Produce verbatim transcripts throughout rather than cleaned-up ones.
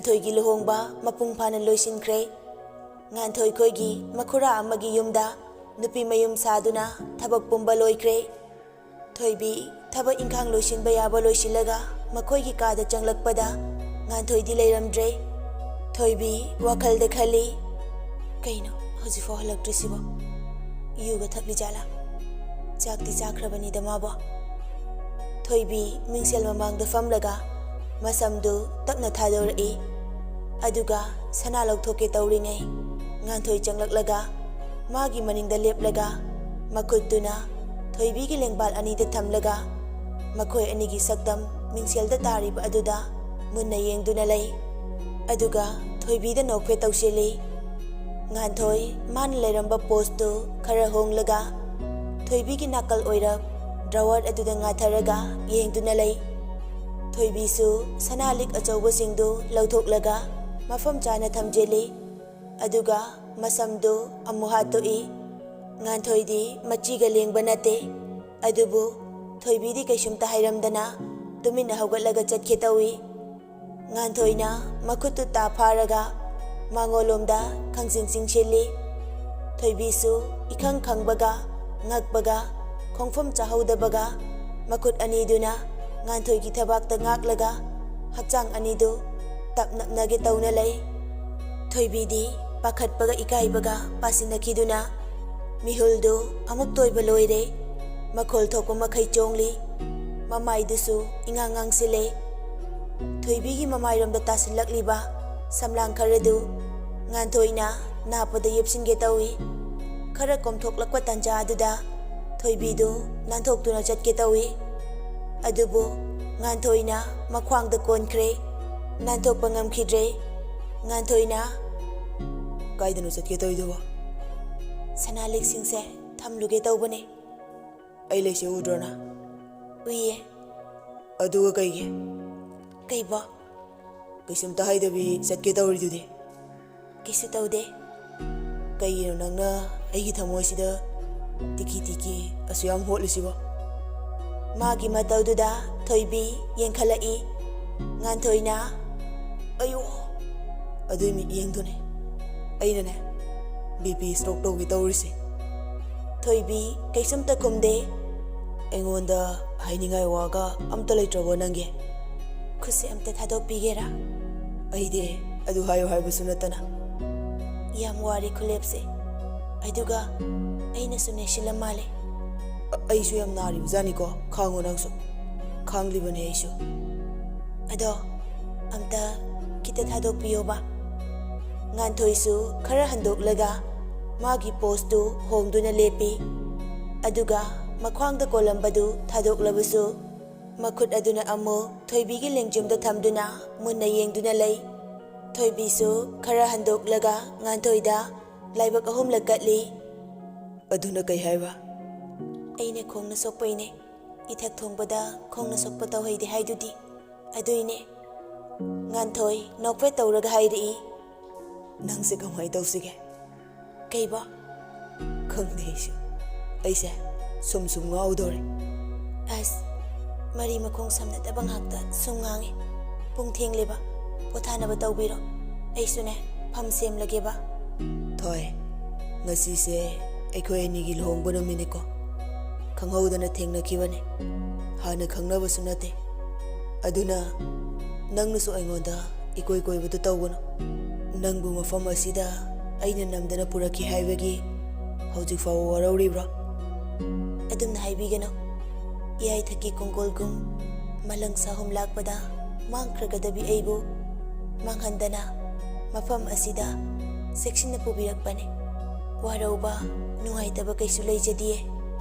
ꯉꯥꯟꯊꯣꯏꯒꯤ ꯂꯨꯍꯣꯡꯕ ꯃꯄꯨꯡ ꯐꯥꯅ ꯂꯣꯏꯁꯤꯟꯈ꯭ꯔꯦ꯫ ꯉꯥꯟꯊꯣꯏ ꯈꯣꯏꯒꯤ ꯃꯈꯨꯔꯥ ꯑꯃꯒꯤ ꯌꯨꯝꯗ ꯅꯨꯄꯤ ꯃꯌꯨꯝ ꯁꯥꯗꯨꯅ ꯊꯕꯛ ꯄꯨꯝꯕ ꯂꯣꯏꯈ꯭ꯔꯦ꯫ ꯊꯣꯏꯕꯤ ꯊꯕꯛ ꯏꯪꯈꯥꯡ ꯂꯣꯏꯁꯤꯟꯕ ꯌꯥꯕ ꯂꯣꯏꯁꯤꯜꯂꯒ ꯃꯈꯣꯏꯒꯤ ꯀꯥꯗ ꯆꯪꯂꯛꯄꯗ ꯉꯥꯟꯊꯣꯏꯗꯤ ꯂꯩꯔꯝꯗ꯭ꯔꯦ꯫ ꯊꯣꯏꯕꯤ ꯋꯥꯈꯜꯗ ꯈꯜꯂꯤ, "ꯀꯩꯅꯣ ꯍꯧꯖꯤꯛꯐꯥꯎ ꯍꯜꯂꯛꯇ꯭ꯔꯤꯁꯤꯕꯣ? ꯌꯨꯒ ꯊꯛꯂꯤꯖꯥꯠꯂꯥ? ꯆꯥꯛꯇꯤ ꯆꯥꯈ꯭ꯔꯕꯅꯤꯗ ꯃꯥꯕꯣ?" ꯊꯣꯏꯕꯤ ꯃꯤꯡꯁꯦꯜ ꯃꯃꯥꯡꯗ ꯐꯝꯂꯒ ꯃꯁꯝꯗꯨ ꯇꯞꯅ ꯊꯥꯗꯣꯔꯛꯏ꯫ ꯑꯗꯨꯒ ꯁꯅꯥ ꯂꯧꯊꯣꯛꯀꯦ ꯇꯧꯔꯤꯉꯩ ꯉꯥꯟꯊꯣꯏ ꯆꯪꯂꯛꯂꯒ ꯃꯥꯒꯤ ꯃꯅꯤꯡꯗ ꯂꯦꯞꯂꯒ ꯃꯈꯨꯠꯇꯨꯅ ꯊꯣꯏꯕꯤꯒꯤ ꯂꯦꯡꯕꯥꯜ ꯑꯅꯤꯗ ꯊꯝꯂꯒ ꯃꯈꯣꯏ ꯑꯅꯤꯒꯤ ꯁꯛꯇꯝ ꯃꯤꯡꯁꯦꯜꯗ ꯇꯥꯔꯤꯕ ꯑꯗꯨꯗ ꯃꯨꯟꯅ ꯌꯦꯡꯗꯨꯅ ꯂꯩ꯫ ꯑꯗꯨꯒ ꯊꯣꯏꯕꯤꯗ ꯅꯣꯛꯐꯦꯠ ꯇꯧꯁꯤꯜꯂꯤ꯫ ꯉꯥꯟꯊꯣꯏ ꯃꯥꯅ ꯂꯩꯔꯝꯕ ꯄꯣꯁꯇꯨ ꯈꯔ ꯍꯣꯡꯂꯒ ꯊꯣꯏꯕꯤꯒꯤ ꯅꯥꯀꯜ ꯑꯣꯏꯔꯞ ꯗ꯭ꯔꯋꯔ ꯑꯗꯨꯗ ꯉꯥꯊꯔꯒ ꯌꯦꯡꯗꯨꯅ ꯂꯩ꯫ ꯊꯣꯏꯕꯤꯁꯨ ꯁꯅꯥ ꯂꯤꯛ ꯑꯆꯧꯕꯁꯤꯡꯗꯨ ꯂꯧꯊꯣꯛꯂꯒ ꯃꯐꯝ ꯆꯥꯅ ꯊꯝꯖꯤꯜꯂꯤ꯫ ꯑꯗꯨꯒ ꯃꯁꯝꯗꯨ ꯑꯃꯨꯛ ꯍꯥꯠꯇꯣꯛꯏ꯫ ꯉꯥꯟꯊꯣꯏꯗꯤ ꯃꯆꯤꯒ ꯂꯦꯡꯕ ꯅꯠꯇꯦ꯫ ꯑꯗꯨꯕꯨ ꯊꯣꯏꯕꯤꯗꯤ ꯀꯩꯁꯨꯝꯇ ꯍꯥꯏꯔꯝꯗꯅ ꯇꯨꯃꯤꯟꯅ ꯍꯧꯒꯠꯂꯒ ꯆꯠꯀꯦ ꯇꯧꯏ꯫ ꯉꯥꯟꯊꯣꯏꯅ ꯃꯈꯨꯠꯇꯨ ꯇꯥ ꯐꯥꯔꯒ ꯃꯉꯣꯟꯂꯣꯝꯗ ꯈꯪꯆꯤꯡ ꯆꯤꯡꯁꯤꯜꯂꯤ꯫ ꯊꯣꯏꯕꯤꯁꯨ ꯏꯈꯪ ꯈꯪꯕꯒ ꯉꯛꯄꯒ ꯈꯣꯡꯐꯝ ꯆꯥꯍꯧꯗꯕꯒ ꯃꯈꯨꯠ ꯑꯅꯤꯗꯨꯅ ꯉꯥꯟꯊꯣꯏꯒꯤ ꯊꯕꯥꯛꯇ ꯉꯥꯛꯂꯒ ꯍꯛꯆꯥꯡ ꯑꯅꯤꯗꯨ ꯇꯞ ꯅꯞꯅꯒꯦ ꯇꯧꯅ ꯂꯩ꯫ ꯊꯣꯏꯕꯤꯗꯤ ꯄꯥꯈꯠꯄꯒ ꯏꯀꯥꯏꯕꯒ ꯄꯥꯁꯤꯟꯅꯈꯤꯗꯨꯅ ꯃꯤꯍꯨꯜꯗꯨ ꯑꯃꯨꯛ ꯇꯣꯏꯕ ꯂꯣꯏꯔꯦ꯫ ꯃꯈꯣꯜ ꯊꯣꯛꯄ ꯃꯈꯩ ꯆꯣꯡꯂꯤ꯫ ꯃꯃꯥꯏꯗꯨꯁꯨ ꯏꯉꯥꯡ ꯉꯥꯡꯁꯤꯜꯂꯦ꯫ ꯊꯣꯏꯕꯤꯒꯤ ꯃꯃꯥꯏꯔꯣꯝꯗ ꯇꯥꯁꯤꯜꯂꯛꯂꯤꯕ ꯁꯝꯂꯥꯡ ꯈꯔꯗꯨ ꯉꯥꯟꯊꯣꯏꯅ ꯅꯥꯞꯄꯗ ꯌꯦꯞꯁꯤꯟꯒꯦ ꯇꯧꯏ꯫ ꯈꯔ ꯀꯣꯝꯊꯣꯛꯂꯛꯄ ꯇꯥꯟꯖꯥ ꯑꯗꯨꯗ ꯊꯣꯏꯕꯤꯗꯨ ꯅꯥꯟꯊꯣꯛꯇꯨꯅ ꯆꯠꯀꯦ ꯇꯧꯏ꯫ ꯑꯗꯨꯕꯨ ꯉꯥꯟꯊꯣꯏꯅ ꯃꯈ꯭ꯋꯥꯡꯗ ꯀꯣꯟꯈ꯭ꯔꯦ꯫ ꯅꯥꯟꯊꯣꯛꯄ ꯉꯝꯈꯤꯗ꯭ꯔꯦ꯫ ꯉꯥꯟꯊꯣꯏꯅ, "ꯀꯥꯏꯗꯅꯣ ꯆꯠꯀꯦ ꯇꯧꯔꯤꯗꯨꯕꯣ?" "ꯁꯅꯥ ꯂꯤꯛꯁꯤꯡꯁꯦ ꯊꯝꯂꯨꯒꯦ ꯇꯧꯕꯅꯦ꯫" "ꯑꯩ ꯂꯩꯁꯦ ꯎꯗ꯭ꯔꯣ ꯅꯪ?" "ꯎꯏꯌꯦ꯫" "ꯑꯗꯨꯒ ꯀꯩꯒꯤ?" "ꯀꯩꯕꯣ?" "ꯀꯩꯁꯨꯝꯇ ꯍꯥꯏꯗꯕꯤ ꯆꯠꯀꯦ ꯇꯧꯔꯤꯗꯨꯗꯤ?" "ꯀꯩꯁꯨ ꯇꯧꯗꯦ꯫" "ꯀꯩꯒꯤꯅꯣ ꯅꯪꯅ ꯑꯩꯒꯤ ꯊꯃꯣꯏꯁꯤꯗ ꯇꯤꯀꯤ ꯇꯤꯀꯤ ꯑꯁꯨꯛ ꯌꯥꯝ ꯍꯣꯠꯂꯤꯁꯤꯕꯣ?" ꯃꯥꯒꯤ ꯃꯇꯧꯗꯨꯗ ꯊꯣꯏꯕꯤ ꯌꯦꯡꯈꯠꯂꯛꯏ꯫ ꯉꯥꯟꯊꯣꯏꯅ, ꯑꯌꯣ, ꯑꯗꯨꯏ ꯃꯤꯠꯌꯦꯡꯗꯨꯅꯦ ꯑꯩꯅꯅꯦ ꯕꯤ ꯄꯤ ꯁ꯭ꯇ꯭ꯔꯣꯛ ꯇꯧꯒꯦ ꯇꯧꯔꯤꯁꯦ꯫ ꯊꯣꯏꯕꯤ ꯀꯩꯁꯨꯝꯇ ꯈꯨꯝꯗꯦ꯫ ꯑꯩꯉꯣꯟꯗ ꯍꯥꯏꯅꯤꯡꯉꯥꯏ ꯋꯥꯒ ꯑꯝꯇ ꯂꯩꯇ꯭ꯔꯕꯣ ꯅꯪꯒꯤ? ꯈꯨꯠꯁꯦ ꯑꯝꯇ ꯊꯥꯗꯣꯛꯄꯤꯒꯦꯔꯥ? ꯑꯩꯗꯤ ꯑꯗꯨ ꯍꯥꯏꯌꯨ ꯍꯥꯏꯕꯁꯨ ꯅꯠꯇꯅ꯫ ꯌꯥꯝ ꯋꯥꯔꯦ ꯈꯨꯂꯦꯞꯁꯦ꯫ ꯑꯗꯨꯒ ꯑꯩꯅꯁꯨ ꯅꯦꯠꯁꯤꯜꯂ ꯃꯥꯜꯂꯦ꯫ ꯑ- ꯑꯩꯁꯨ ꯌꯥꯝ ꯅꯥꯔꯤꯕꯖꯥꯠꯅꯤꯀꯣ꯫ ꯈꯥꯡꯉꯣ ꯅꯪꯁꯨ꯫ ꯈꯥꯡꯂꯤꯕꯅꯦ ꯑꯩꯁꯨ꯫ ꯑꯗꯣ ꯑꯝꯇ ꯈꯤꯇ ꯊꯥꯗꯣꯛꯄꯤꯌꯣꯕ꯫ ꯉꯥꯟꯊꯣꯏꯁꯨ ꯈꯔ ꯍꯟꯗꯣꯛꯂꯒ ꯃꯥꯒꯤ ꯄꯣꯁꯇꯨ ꯍꯣꯡꯗꯨꯅ ꯂꯦꯞꯄꯤ꯫ ꯑꯗꯨꯒ ꯃꯈ꯭ꯋꯥꯡꯗ ꯀꯣꯜꯂꯝꯕꯗꯨ ꯊꯥꯗꯣꯛꯂꯕꯁꯨ ꯃꯈꯨꯠ ꯑꯗꯨꯅ ꯑꯃꯨꯛ ꯊꯣꯏꯕꯤꯒꯤ ꯂꯦꯡꯖꯨꯝꯗ ꯊꯝꯗꯨꯅ ꯃꯨꯟꯅ ꯌꯦꯡꯗꯨꯅ ꯂꯩ꯫ ꯊꯣꯏꯕꯤꯁꯨ ꯈꯔ ꯍꯟꯗꯣꯛꯂꯒ ꯉꯥꯟꯊꯣꯏꯗ ꯂꯥꯏꯕꯛ ꯑꯍꯨꯝꯂꯛ ꯀꯠꯂꯤ꯫ ꯑꯗꯨꯅ ꯀꯩ ꯍꯥꯏꯕ? ꯑꯩꯅ ꯈꯣꯡꯅ ꯁꯣꯛꯄꯩꯅꯦ꯫ ꯏꯊꯛ ꯊꯣꯡꯕꯗ ꯈꯣꯡꯅ ꯁꯣꯛꯄ ꯇꯧꯍꯩꯗꯦ ꯍꯥꯏꯗꯨꯗꯤ꯫ ꯑꯗꯨꯏꯅꯦ꯫ ꯉꯥꯟꯊꯣꯏ ꯅꯣꯛꯐꯦꯠ ꯇꯧꯔꯒ ꯍꯥꯏꯔꯛꯏ꯫ ꯅꯪꯁꯦ ꯀꯃꯥꯏꯅ ꯇꯧꯁꯤꯒꯦ? ꯀꯩꯕꯣ? ꯈꯪꯗꯦ ꯑꯩꯁꯨ꯫ ꯑꯩꯁꯦ ꯁꯨꯝ ꯁꯨꯝ ꯉꯥꯎꯗꯧꯔꯦ꯫ ꯑꯁ, ꯃꯔꯤ ꯃꯈꯣꯡ ꯁꯝꯅꯗꯕ ꯉꯥꯛꯇ ꯁꯨꯝ ꯉꯥꯡꯉꯤ꯫ ꯄꯨꯡ ꯊꯦꯡꯂꯦꯕ, ꯄꯣꯊꯥꯅꯕ ꯇꯧꯕꯤꯔꯣ꯫ ꯑꯩꯁꯨꯅꯦ, ꯐꯝ ꯁꯦꯝꯂꯒꯦꯕ꯫ ꯊꯣꯏ, ꯉꯁꯤꯁꯦ ꯑꯩꯈꯣꯏ ꯑꯅꯤꯒꯤ ꯂꯨꯍꯣꯡꯕ ꯅꯨꯃꯤꯠꯅꯤꯀꯣ꯫ ꯈꯪꯍꯧꯗꯅ ꯊꯦꯡꯅꯈꯤꯕꯅꯦ꯫ ꯍꯥꯟꯅ ꯈꯪꯅꯕꯁꯨ ꯅꯠꯇꯦ꯫ ꯑꯗꯨꯅ ꯅꯪꯅꯁꯨ ꯑꯩꯉꯣꯟꯗ ꯏꯀꯣꯏ ꯀꯣꯏꯕꯗꯨ ꯇꯧꯒꯅꯨ꯫ ꯅꯪꯕꯨ ꯃꯐꯝ ꯑꯁꯤꯗ ꯑꯩꯅ ꯅꯝꯗꯅ ꯄꯨꯔꯛꯈꯤ ꯍꯥꯏꯕꯒꯤ ꯍꯧꯖꯤꯛ ꯐꯥꯎꯕ ꯋꯥꯔꯧꯔꯤꯕ꯭ꯔꯣ? ꯑꯗꯨꯝꯅ ꯍꯥꯏꯕꯤꯒꯅꯨ꯫ ꯏꯌꯥꯏꯊꯛꯀꯤ ꯀꯣꯡꯒꯣꯜꯒꯨꯝ ꯃꯂꯪ ꯁꯥꯍꯨꯝ ꯂꯥꯛꯄꯗ ꯃꯥꯡꯈ꯭ꯔꯒꯗꯕꯤ ꯑꯩꯕꯨ ꯃꯥꯡꯍꯟꯗꯅ ꯃꯐꯝ ꯑꯁꯤꯗ ꯆꯦꯛꯁꯤꯟꯅ ꯄꯨꯕꯤꯔꯛꯄꯅꯤ꯫ ꯋꯥꯔꯧꯕ, ꯅꯨꯡꯉꯥꯏꯇꯕ ꯀꯩꯁꯨ ꯂꯩꯖꯗꯤꯌꯦ꯫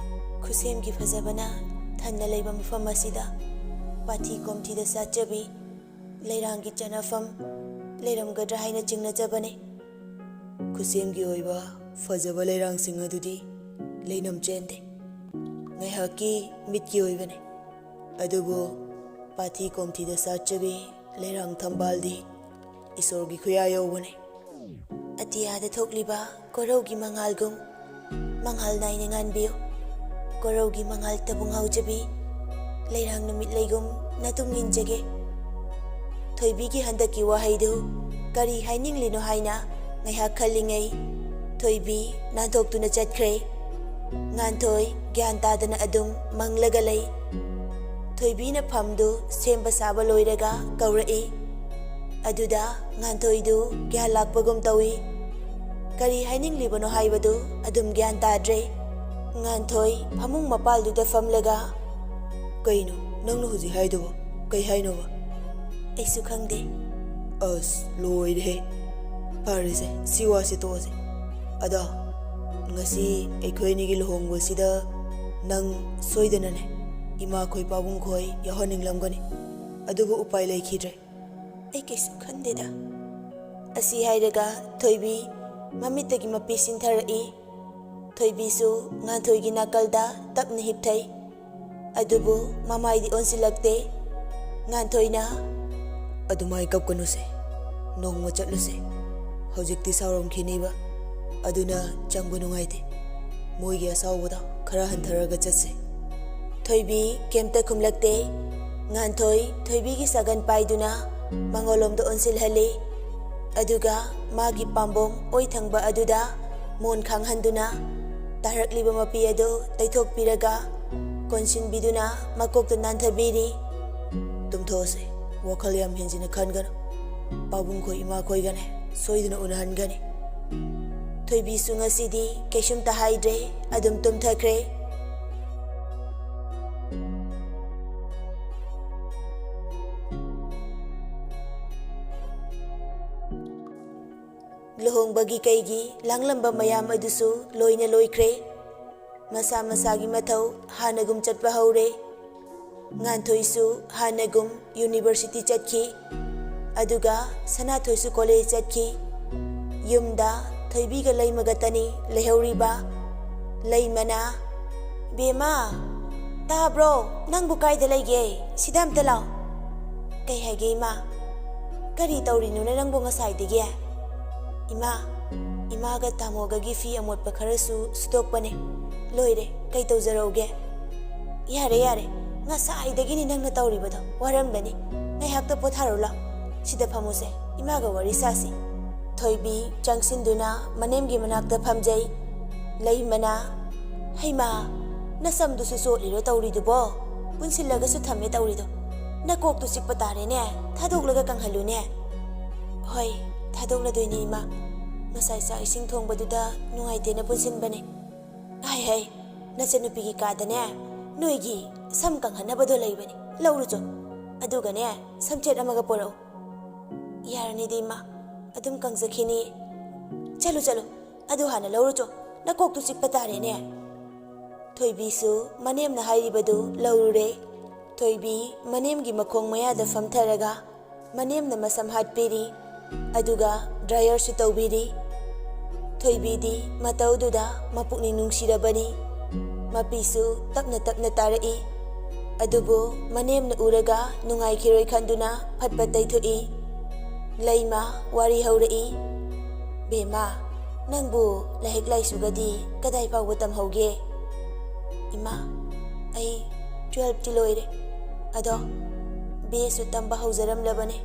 ꯈꯨꯁꯦꯝꯒꯤ ꯐꯖꯕꯅ ꯊꯟꯅ ꯂꯩꯕ ꯃꯐꯝ ꯑꯁꯤꯗ ꯄꯥꯊꯤ ꯀꯣꯝꯊꯤꯗ ꯆꯥꯠꯆꯕꯤ, ꯂꯩꯔꯥꯡꯒꯤ ꯆꯠꯅꯐꯝ ꯂꯩꯔꯝꯒꯗ꯭ꯔꯥ ꯍꯥꯏꯅ ꯆꯤꯡꯅꯖꯕꯅꯤ꯫ ꯈꯨꯠꯁꯦꯝꯒꯤ ꯑꯣꯏꯕ ꯐꯖꯕ ꯂꯩꯔꯥꯡꯁꯤꯡ ꯑꯗꯨꯗꯤ ꯂꯩꯅꯝ ꯆꯦꯟꯗꯦ꯫ ꯉꯥꯏꯍꯥꯛꯀꯤ ꯃꯤꯠꯀꯤ ꯑꯣꯏꯕꯅꯤ꯫ ꯑꯗꯨꯕꯨ ꯄꯥꯊꯤ ꯀꯣꯝꯊꯤꯗ ꯁꯥꯠꯆꯕꯤ ꯂꯩꯔꯥꯡ ꯊꯝꯕꯥꯜꯗꯤ ꯏꯁꯣꯔꯒꯤ ꯈꯨꯌꯥ ꯌꯧꯕꯅꯤ꯫ ꯑꯇꯤꯌꯥꯗ ꯊꯣꯛꯂꯤꯕ ꯀꯣꯔꯧꯒꯤ ꯃꯉꯥꯜꯒꯨꯝ ꯃꯉꯥꯜ ꯅꯥꯏꯅ ꯉꯥꯟꯕꯤꯌꯨ꯫ ꯀꯣꯔꯧꯒꯤ ꯃꯉꯥꯜꯇꯕꯨ ꯉꯥꯎꯖꯕꯤ ꯂꯩꯔꯥꯡ ꯅꯨꯃꯤꯠ ꯂꯩꯒꯨꯝ ꯅꯇꯨꯡ ꯏꯟꯖꯒꯦ꯫ ꯊꯣꯏꯕꯤꯒꯤ ꯍꯟꯗꯛꯀꯤ ꯋꯥꯍꯩꯗꯨ ꯀꯔꯤ ꯍꯥꯏꯅꯤꯡꯂꯤꯅꯣ ꯍꯥꯏꯅ ꯉꯥꯏꯍꯥꯛ ꯈꯜꯂꯤꯉꯩ, ꯊꯣꯏꯕꯤ ꯅꯥꯟꯊꯣꯛꯇꯨꯅ ꯆꯠꯈ꯭ꯔꯦ꯫ ꯉꯥꯟꯊꯣꯏ ꯒ꯭ꯌꯥꯟ ꯇꯥꯗꯅ ꯑꯗꯨꯝ ꯃꯪꯂꯒ ꯂꯩ꯫ ꯊꯣꯏꯕꯤꯅ ꯐꯝꯗꯨ ꯁꯦꯝꯕ ꯁꯥꯕ ꯂꯣꯏꯔꯒ ꯀꯧꯔꯛꯏ꯫ ꯑꯗꯨꯗ ꯉꯥꯟꯊꯣꯏꯗꯨ ꯒ꯭ꯌꯥꯟ ꯂꯥꯛꯄꯒꯨꯝ ꯇꯧꯏ꯫ ꯀꯔꯤ ꯍꯥꯏꯅꯤꯡꯂꯤꯕꯅꯣ ꯍꯥꯏꯕꯗꯨ ꯑꯗꯨꯝ ꯒ꯭ꯌꯥꯟ ꯇꯥꯗ꯭ꯔꯦ꯫ ꯉꯥꯟꯊꯣꯏ ꯐꯃꯨꯡ ꯃꯄꯥꯜꯗꯨꯗ ꯐꯝꯂꯒ, "ꯀꯩꯅꯣ ꯅꯪꯅ ꯍꯧꯖꯤꯛ ꯍꯥꯏꯗꯨꯕꯣ? ꯀꯩ ꯍꯥꯏꯅꯣꯕ?" "ꯑꯩꯁꯨ ꯈꯪꯗꯦ꯫" "ꯑꯁ, ꯂꯣꯏꯔꯦꯍꯦ꯫ ꯐꯔꯦꯁꯦ, ꯁꯤ ꯋꯥꯁꯦ ꯇꯣꯛꯑꯁꯦ꯫ ꯑꯗꯣ, ꯉꯁꯤ ꯑꯩꯈꯣꯏ ꯑꯅꯤꯒꯤ ꯂꯨꯍꯣꯡꯕꯁꯤꯗ ꯅꯪ ꯁꯣꯏꯗꯅꯅꯦ ꯏꯃꯥꯈꯣꯏ ꯄꯥꯕꯨꯡꯈꯣꯏ ꯌꯥꯎꯍꯟꯅꯤꯡꯂꯝꯒꯅꯤ꯫ ꯑꯗꯨꯕꯨ ꯎꯄꯥꯏ ꯂꯩꯈꯤꯗ꯭ꯔꯦ꯫" "ꯑꯩ ꯀꯩꯁꯨ ꯈꯟꯗꯦꯗ꯫" ꯑꯁꯤ ꯍꯥꯏꯔꯒ ꯊꯣꯏꯕꯤ ꯃꯃꯤꯠꯇꯒꯤ ꯃꯄꯤ ꯁꯤꯟꯊꯔꯛꯏ꯫ ꯊꯣꯏꯕꯤꯁꯨ ꯉꯥꯟꯊꯣꯏꯒꯤ ꯅꯥꯀꯜꯗ ꯇꯞꯅ ꯍꯤꯞꯊꯩ꯫ ꯑꯗꯨꯕꯨ ꯃꯃꯥꯏꯗꯤ ꯑꯣꯟꯁꯤꯜꯂꯛꯇꯦ꯫ ꯉꯥꯟꯊꯣꯏꯅ, "ꯑꯗꯨꯃꯥꯏ ꯀꯞꯀꯅꯨꯁꯦ꯫ ꯅꯣꯡꯃ ꯆꯠꯂꯨꯁꯦ꯫ ꯍꯧꯖꯤꯛꯇꯤ ꯁꯥꯎꯔꯝꯈꯤꯅꯤꯕ꯫ ꯑꯗꯨꯅ ꯆꯪꯕ ꯅꯨꯡꯉꯥꯏꯇꯦ꯫ ꯃꯣꯏꯒꯤ ꯑꯁꯥꯎꯕꯗꯣ ꯈꯔ ꯍꯟꯊꯔꯒ ꯆꯠꯁꯦ꯫" ꯊꯣꯏꯕꯤ ꯀꯩꯝꯇ ꯈꯨꯝꯂꯛꯇꯦ꯫ ꯉꯥꯟꯊꯣꯏ ꯊꯣꯏꯕꯤꯒꯤ ꯁꯥꯒꯟ ꯄꯥꯏꯗꯨꯅ ꯃꯉꯣꯜꯂꯣꯝꯗ ꯑꯣꯟꯁꯤꯜꯍꯜꯂꯤ꯫ ꯑꯗꯨꯒ ꯃꯥꯒꯤ ꯄꯥꯝꯕꯣꯝ ꯑꯣꯏ ꯊꯪꯕ ꯑꯗꯨꯗ ꯃꯣꯟ ꯈꯥꯡꯍꯟꯗꯨꯅ ꯇꯥꯔꯛꯂꯤꯕ ꯃꯄꯤ ꯑꯗꯨ ꯇꯩꯊꯣꯛꯄꯤꯔꯒ ꯀꯣꯟꯁꯤꯟꯕꯤꯗꯨꯅ ꯃꯀꯣꯛꯇ ꯅꯥꯟꯊꯕꯤꯔꯤ꯫ "ꯇꯨꯝꯊꯣꯛꯑꯁꯦ꯫ ꯋꯥꯈꯜ ꯌꯥꯝ ꯍꯦꯟꯖꯤꯟꯅ ꯈꯟꯒꯅꯨ꯫ ꯄꯥꯕꯨꯡꯈꯣꯏ ꯏꯃꯥꯈꯣꯏꯒꯅꯦ ꯁꯣꯏꯗꯅ ꯎꯅꯍꯟꯒꯅꯤ꯫" ꯊꯣꯏꯕꯤꯁꯨ ꯉꯁꯤꯗꯤ ꯀꯩꯁꯨꯝꯇ ꯍꯥꯏꯗ꯭ꯔꯦ, ꯑꯗꯨꯝ ꯇꯨꯝꯊꯈ꯭ꯔꯦ꯫ ꯂꯨꯍꯣꯡꯕꯒꯤ ꯀꯩꯒꯤ ꯂꯥꯡꯂꯝꯕ ꯃꯌꯥꯝ ꯑꯗꯨꯁꯨ ꯂꯣꯏꯅ ꯂꯣꯏꯈ꯭ꯔꯦ꯫ ꯃꯁꯥ ꯃꯁꯥꯒꯤ ꯃꯊꯧ ꯍꯥꯟꯅꯒꯨꯝ ꯆꯠꯄ ꯍꯧꯔꯦ꯫ ꯉꯥꯟꯊꯣꯏꯁꯨ ꯍꯥꯟꯅꯒꯨꯝ ꯌꯨꯅꯤꯚꯔꯁꯤꯇꯤ ꯆꯠꯈꯤ꯫ ꯑꯗꯨꯒ ꯁꯅꯥꯊꯣꯏꯁꯨ ꯀꯣꯂꯦꯖ ꯆꯠꯈꯤ꯫ ꯌꯨꯝꯗ ꯊꯣꯏꯕꯤꯒ ꯂꯩꯃꯒꯇꯅꯤ ꯂꯩꯍꯧꯔꯤꯕ꯫ ꯂꯩꯃꯅ, "ꯕꯦꯝꯃ, ꯇꯥꯕ꯭ꯔꯣ? ꯅꯪꯕꯨ ꯀꯥꯏꯗ ꯂꯩꯒꯦ? ꯁꯤꯗ ꯑꯝꯇ ꯂꯥꯛꯑꯣ꯫" "ꯀꯩ ꯍꯥꯏꯒꯦ, ꯏꯃꯥ?" "ꯀꯔꯤ ꯇꯧꯔꯤꯅꯣꯅꯦ ꯅꯪꯕꯨ ꯉꯁꯥꯏꯗꯒꯤ?" "ꯏꯃꯥ, ꯏꯃꯥꯒ ꯇꯥꯃꯣꯒꯒꯤ ꯐꯤ ꯑꯃꯣꯠꯄ ꯈꯔꯁꯨ ꯁꯨꯗꯣꯛꯄꯅꯦ꯫ ꯂꯣꯏꯔꯦ, ꯀꯩ ꯇꯧꯖꯔꯛꯎꯒꯦ?" "ꯌꯥꯔꯦ, ꯌꯥꯔꯦ, ꯉꯁꯥꯏꯗꯒꯤꯅꯤ ꯅꯪꯅ ꯇꯧꯔꯤꯕꯗꯣ꯫ ꯋꯥꯔꯝꯒꯅꯤ꯫ ꯉꯥꯏꯍꯥꯛꯇ ꯄꯣꯊꯥꯔꯣ ꯂꯥꯎ꯫" ꯁꯤꯗ ꯐꯝꯃꯨꯁꯦ, ꯏꯃꯥꯒ ꯋꯥꯔꯤ ꯁꯥꯁꯤ꯫ ꯊꯣꯏꯕꯤ ꯆꯪꯁꯤꯟꯗꯨꯅ ꯃꯅꯦꯝꯒꯤ ꯃꯅꯥꯛꯇ ꯐꯝꯖꯩ꯫ ꯂꯩꯃꯅ, "ꯍꯩꯃꯥ, ꯅꯁꯝꯗꯨꯁꯨ ꯆꯣꯠꯂꯤꯔꯣ ꯇꯧꯔꯤꯗꯨꯕꯣ? ꯄꯨꯟꯁꯤꯜꯂꯒꯁꯨ ꯊꯝꯃꯦ ꯇꯧꯔꯤꯗꯣ꯫ ꯅꯀꯣꯛꯇꯨ ꯆꯤꯛꯄ ꯇꯥꯔꯦꯅꯦ, ꯊꯥꯗꯣꯛꯂꯒ ꯀꯪꯍꯜꯂꯨꯅꯦ꯫" "ꯍꯣꯏ, ꯊꯥꯗꯣꯛꯂꯗꯣꯏꯅꯦ ꯏꯃꯥ꯫ ꯉꯁꯥꯏ ꯆꯥꯛ ꯏꯁꯤꯡ ꯊꯣꯡꯕꯗꯨꯗ ꯅꯨꯡꯉꯥꯏꯇꯦꯅ ꯄꯨꯟꯁꯤꯟꯕꯅꯦ꯫ ꯍꯥꯏ ꯍꯥꯏ, ꯅꯆꯟꯅꯨꯄꯤꯒꯤ ꯀꯥꯗꯅꯦ ꯅꯣꯏꯒꯤ ꯁꯝ ꯀꯪꯍꯟꯅꯕꯗꯣ ꯂꯩꯕꯅꯦ, ꯂꯧꯔꯨꯆꯣ꯫ ꯑꯗꯨꯒꯅꯦ ꯁꯝꯆꯦꯠ ꯑꯃꯒ ꯄꯣꯔꯛꯎ꯫" "ꯌꯥꯔꯅꯤꯗ ꯏꯃꯥ, ꯑꯗꯨꯝ ꯀꯪꯖꯈꯤꯅꯤ꯫" "ꯆꯠꯂꯨ ꯆꯠꯂꯨ, ꯑꯗꯨ ꯍꯥꯟꯅ ꯂꯧꯔꯨꯆꯣ, ꯅꯀꯣꯛꯇꯨ ꯆꯤꯛꯄ ꯇꯥꯔꯦꯅꯦ꯫" ꯊꯣꯏꯕꯤꯁꯨ ꯃꯅꯦꯝꯅ ꯍꯥꯏꯔꯤꯕꯗꯨ ꯂꯧꯔꯨꯔꯦ꯫ ꯊꯣꯏꯕꯤ ꯃꯅꯦꯝꯒꯤ ꯃꯈꯣꯡ ꯃꯌꯥꯗ ꯐꯝꯊꯔꯒ ꯃꯅꯦꯝꯅ ꯃꯁꯝ ꯍꯥꯠꯄꯤꯔꯤ, ꯑꯗꯨꯒ ꯗ꯭ꯔꯥꯏꯌꯔꯁꯨ ꯇꯧꯕꯤꯔꯤ꯫ ꯊꯣꯏꯕꯤꯗꯤ ꯃꯇꯧꯗꯨꯗ ꯃꯄꯨꯛꯅꯤꯡ ꯅꯨꯡꯁꯤꯔꯕꯅꯤ꯫ ꯃꯄꯤꯁꯨ ꯇꯞꯅ ꯇꯞꯅ ꯇꯥꯔꯛꯏ꯫ ꯑꯗꯨꯕꯨ ꯃꯅꯦꯝꯅ ꯎꯔꯒ ꯅꯨꯡꯉꯥꯏꯈꯤꯔꯣꯏ ꯈꯟꯗꯨꯅ ꯐꯠ ꯐꯠ ꯇꯩꯊꯣꯛꯏ꯫ ꯂꯩꯃ ꯋꯥꯔꯤ ꯍꯧꯔꯛꯏ꯫ "ꯕꯦꯝꯃ, ꯅꯪꯕꯨ ꯂꯥꯏꯔꯤꯛ ꯂꯥꯏꯁꯨꯒꯗꯤ ꯀꯗꯥꯏ ꯐꯥꯎꯕ ꯇꯝꯍꯧꯒꯦ?" "ꯏꯃꯥ, ꯑꯩ ꯇꯨꯋꯦꯜꯐꯇꯤ ꯂꯣꯏꯔꯦ꯫ ꯑꯗꯣ ꯕꯤ ꯑꯦꯁꯨ ꯇꯝꯕ ꯍꯧꯖꯔꯝꯂꯕꯅꯦ꯫